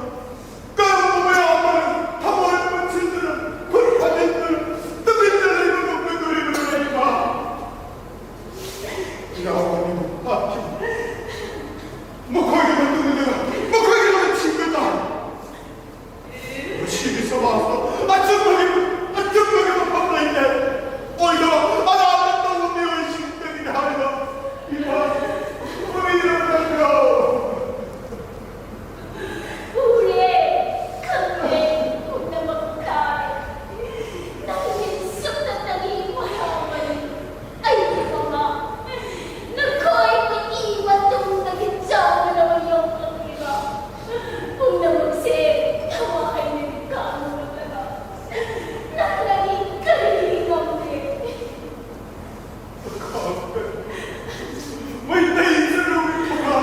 ꯀꯔꯝꯕ ꯃꯌꯥꯝ ꯑꯃꯅ ꯊꯃꯣꯏ ꯄꯨꯟꯁꯤꯟꯗꯨꯅ ꯈꯨꯠ ꯊꯥꯖꯤꯟꯗꯨꯅ ꯇꯨꯃꯤꯟꯅ ꯂꯩꯕ ꯉꯝꯒꯗꯧꯔꯤꯕꯅꯣ ꯏꯃꯥ? ꯏꯔꯥꯕꯣꯠꯅꯤꯕꯨ ꯍꯥꯠꯈꯤꯕ ꯃꯈꯣꯏꯒꯤ ꯃꯇꯨꯡ ꯏꯟꯅ ꯃꯈꯣꯏꯒꯤ ꯃꯍꯨꯠ ꯁꯤꯟꯕ ꯇꯥꯔꯦ꯫ ꯃꯁꯤꯒꯤ ꯁꯃꯥꯖꯇ ꯑꯆꯨꯝꯕꯒꯤ, ꯑꯆꯨꯝꯕꯒꯤ ꯃꯐꯝ ꯂꯩꯇꯦ꯫ ꯑꯣꯏꯗꯕ ꯑꯔꯥꯟꯕ ꯇꯧꯕ ꯃꯤꯑꯣꯏꯁꯤꯡꯗꯒꯤꯅꯤ ꯍꯥꯏꯕ ꯏꯃꯥ ꯃꯃꯤꯗ ꯅꯪ ꯌꯥꯎ꯫ ꯎꯔꯦ, ꯈꯪꯂꯦ, ꯄꯨꯝꯅꯃꯛ ꯇꯥꯔꯦ꯫ ꯅꯪꯒꯤ ꯁꯨꯞꯅꯇꯒꯤ ꯋꯥꯔꯧꯕꯅꯤ꯫ ꯑꯩꯒꯤ ꯃꯃꯥ, ꯅꯈꯣꯏ ꯃꯤꯒꯤ ꯃꯇꯨꯡꯗꯒꯤ ꯆꯥꯎꯅꯕ ꯌꯣꯛꯂꯛꯂꯤꯕ ꯄꯨꯝꯅꯃꯛꯁꯦ ꯊꯋꯥꯏꯅ ꯀꯥꯡꯂꯒ ꯅꯪꯅꯗꯤ ꯀꯔꯤ ꯉꯝꯗꯦ? ꯃꯩꯇꯩ ꯆꯠꯂꯨꯕꯤ ꯃꯉꯥ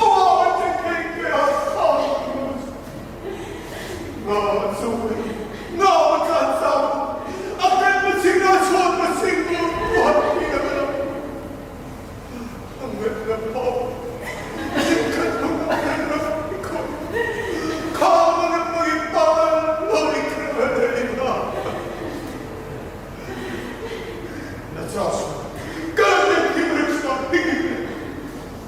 ꯑꯋꯥꯕ ꯆꯩꯊꯦꯡ ꯀꯌꯥ ꯈꯥꯡꯗꯨꯅ ꯉꯥ ꯑꯆꯧꯕ, ꯉꯥ ꯃꯆꯥ ꯆꯥꯕ ꯑꯀꯟꯕꯁꯤꯡꯅ ꯑꯁꯣꯟꯕꯁꯤꯡꯕꯨ ꯄꯣꯠꯄꯤꯔꯒ ꯊꯥꯡꯒꯠꯂꯐꯥꯎ ꯆꯤꯡꯈꯠꯄ ꯉꯝꯗ꯭ꯔꯕ ꯑꯩꯈꯣꯏ ꯈꯥꯡꯕ ꯉꯝꯕꯒꯤ ꯄꯥꯡꯒꯜ ꯂꯣꯏꯈ꯭ꯔꯕꯗꯒꯤꯅ ꯅꯆꯥꯁꯨ ꯀꯔꯝꯅ ꯊꯤꯕ꯭ꯔꯥ ꯍꯤꯡꯂꯤꯕ꯭ꯔꯥ?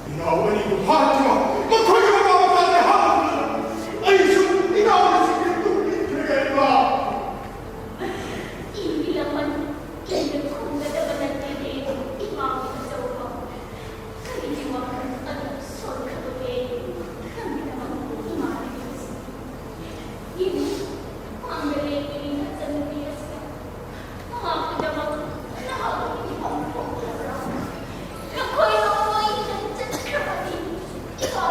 ꯏꯅꯥꯎ ꯑꯅꯤꯕꯨ ꯐꯥꯗꯨꯅ ꯃꯈꯣꯏꯒꯤ ꯃꯃꯥ ꯃꯆꯥꯗ ꯍꯥꯠꯂꯗꯨꯅ ꯑꯩꯁꯨ ꯏꯅꯥꯎ ꯑꯅꯤꯁꯤꯡꯒꯤ ꯇꯨꯡ ꯏꯟꯈ꯭ꯔꯒꯦ ꯏꯃꯥ꯫ ꯏꯟꯕꯤꯔꯝꯃꯅꯨ, ꯏꯟꯕ ꯈꯨꯝꯒꯗꯕ ꯅꯠꯇꯦꯅꯦ, ꯏꯃꯥ ꯑꯆꯧꯕ꯫ ꯀꯔꯤꯒꯤ ꯋꯥꯈꯜ ꯑꯗꯨ ꯁꯣꯟꯈ꯭ꯔꯕꯒꯦ? ꯈꯪꯗꯅ ꯏꯃꯥꯅ ꯌꯦꯡꯉꯨ, ꯃꯥꯡꯗ ꯂꯦꯞꯄꯤꯔꯤ ꯅꯆꯟꯅꯨꯄꯤ ꯑꯁꯤꯅ꯫ ꯃꯍꯥꯛꯀꯤꯗꯃꯛ ꯅꯍꯥꯛ ꯏꯐꯝ ꯐꯝꯈ꯭ꯔꯕ꯭ꯔꯥ? ꯅꯈꯣꯏ ꯂꯣꯏꯅ ꯆꯠꯈ꯭ꯔꯕꯗꯤ ꯏꯃꯥ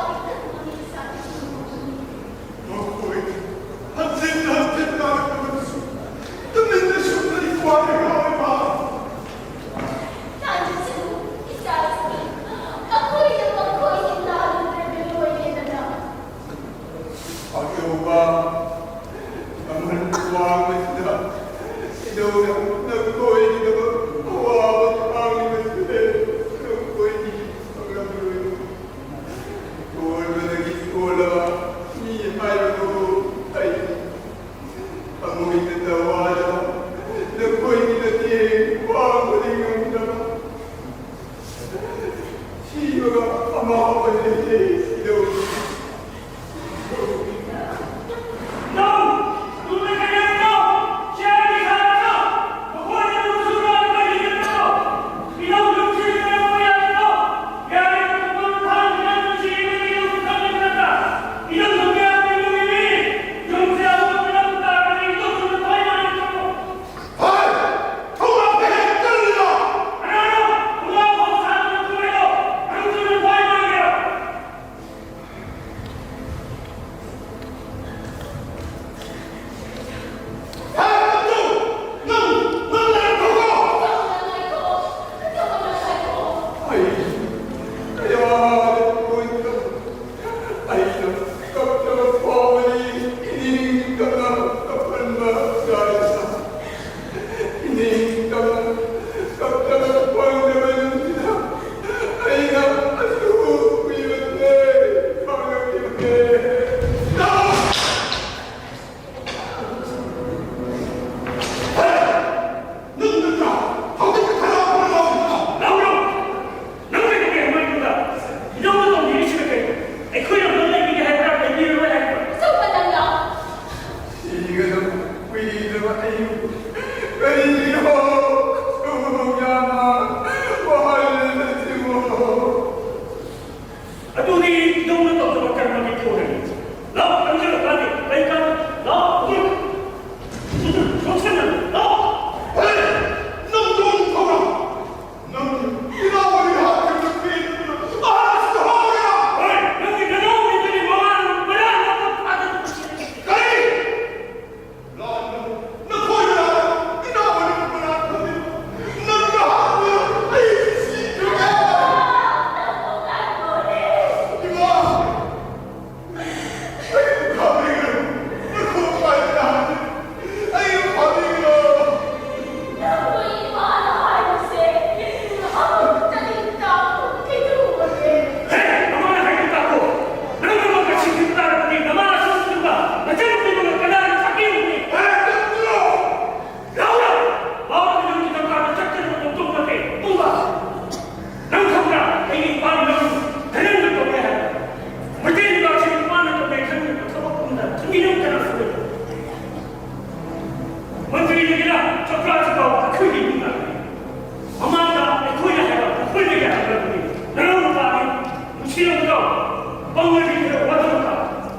ꯄꯥꯡꯒꯜꯒꯤ ꯋꯥꯊꯣꯛꯇ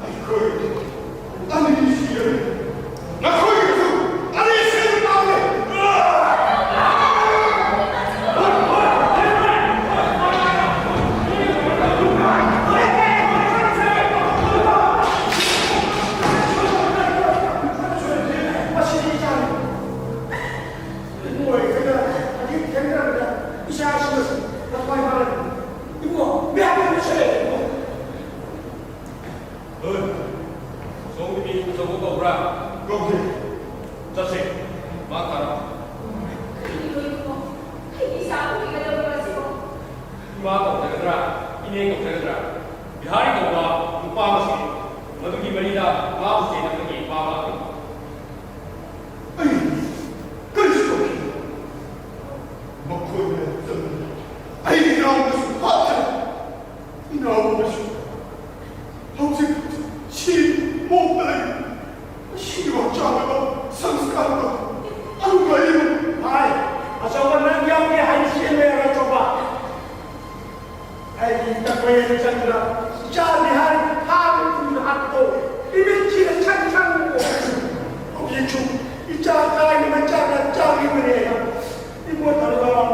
ꯑꯩꯈꯣꯏ ꯑꯅꯤ ꯁꯤꯔꯦ꯫ ꯅꯈꯣꯏꯒꯤꯁꯨ ꯑꯅꯤ ꯁꯤꯕ ꯇꯥꯕꯅꯤ꯫ ꯃꯁꯤꯗꯤ ꯏꯆꯥꯅꯤ꯫ ꯏꯕꯨꯡꯉꯣ, ꯑꯩꯈꯣꯏꯅ ꯍꯧꯖꯤꯛ ꯊꯦꯡꯅꯔꯕꯗ ꯏꯆꯥꯁꯤꯡ ꯑꯁꯤ ꯃꯊ꯭ꯋꯥꯏ ꯃꯥꯡꯂꯅꯤ꯫ ꯏꯕꯨꯡꯉꯣ, ꯃꯌꯥꯝ ꯑꯃ ꯁꯣꯏꯔꯦ, ꯏꯕꯨꯡꯉꯣ꯫ ꯍꯣꯏ꯫ ꯁꯣꯝꯒꯤ ꯃꯤ ꯑꯆꯧꯕ ꯀꯧꯕ꯭ꯔꯥ? ꯀꯧꯗꯦ꯫ ꯆꯠꯁꯦ꯫ ꯃꯥ ꯊꯥꯔꯛꯑꯣ꯫ ꯀꯔꯤꯅꯣ ꯏꯕꯨꯡꯉꯣ? ꯑꯩꯒꯤ ꯏꯆꯥ ꯄꯣꯛꯏꯒꯗꯧꯔꯤꯕ ꯑꯁꯤꯕꯣ? ꯏꯃꯥ ꯀꯧꯖꯒꯗ꯭ꯔꯥ? ꯏꯅꯦ ꯀꯧꯖꯒꯗ꯭ꯔꯥ? ꯕꯤꯍꯥꯔꯤ ꯀꯧꯕ ꯅꯨꯄꯥ ꯑꯃꯁꯨ ꯂꯩ꯫ ꯃꯗꯨꯒꯤ ꯃꯔꯤꯗ ꯃꯥꯕꯨ ꯆꯦꯟꯅꯕꯒꯤ ꯏꯄꯥ ꯃꯥꯜꯂꯤ꯫ ꯑꯩ ꯀꯔꯤꯁꯨ ꯇꯧꯈꯤꯗꯦ꯫ ꯃꯈꯣꯏꯅ ꯆꯪꯗꯅ ꯑꯩꯒꯤ ꯏꯅꯥꯎꯅꯁꯨ ꯍꯥꯠꯈ꯭ꯔꯦ꯫ ꯏꯅꯥꯎꯅꯁꯨ ꯍꯧꯖꯤꯛ ꯁꯤ ꯃꯣꯛꯇ ꯂꯩ꯫ ꯁꯤꯕ ꯆꯥꯅꯕ ꯁꯪꯁꯀꯥꯔ ꯇꯧ꯫ ꯑꯗꯨꯒ ꯑꯩꯕꯨ ꯍꯥꯏ, ꯑꯆꯧꯕ ꯅꯪ ꯌꯥꯎꯒꯦ ꯍꯥꯏꯅ ꯆꯦꯟꯕ ꯌꯥꯔꯣꯏ, ꯑꯆꯧꯕ꯫ ꯑꯩꯒꯤ ꯇꯀꯣꯏꯅ ꯆꯪꯗꯅ ꯏꯆꯥ ꯕꯤꯍꯥꯔꯤ ꯐꯥꯕ ꯊꯨꯅ ꯍꯥꯠꯄꯗꯣ ꯏꯃꯤꯠꯁꯤꯅ ꯁꯪ ꯁꯪ ꯎꯕ꯫ ꯍꯧꯖꯤꯛꯁꯨ ꯏꯆꯥ ꯀꯥꯏꯅ ꯃꯆꯥꯅ ꯆꯥꯈꯤꯕꯅꯦꯅ ꯏꯕꯣ ꯊꯧꯔꯝ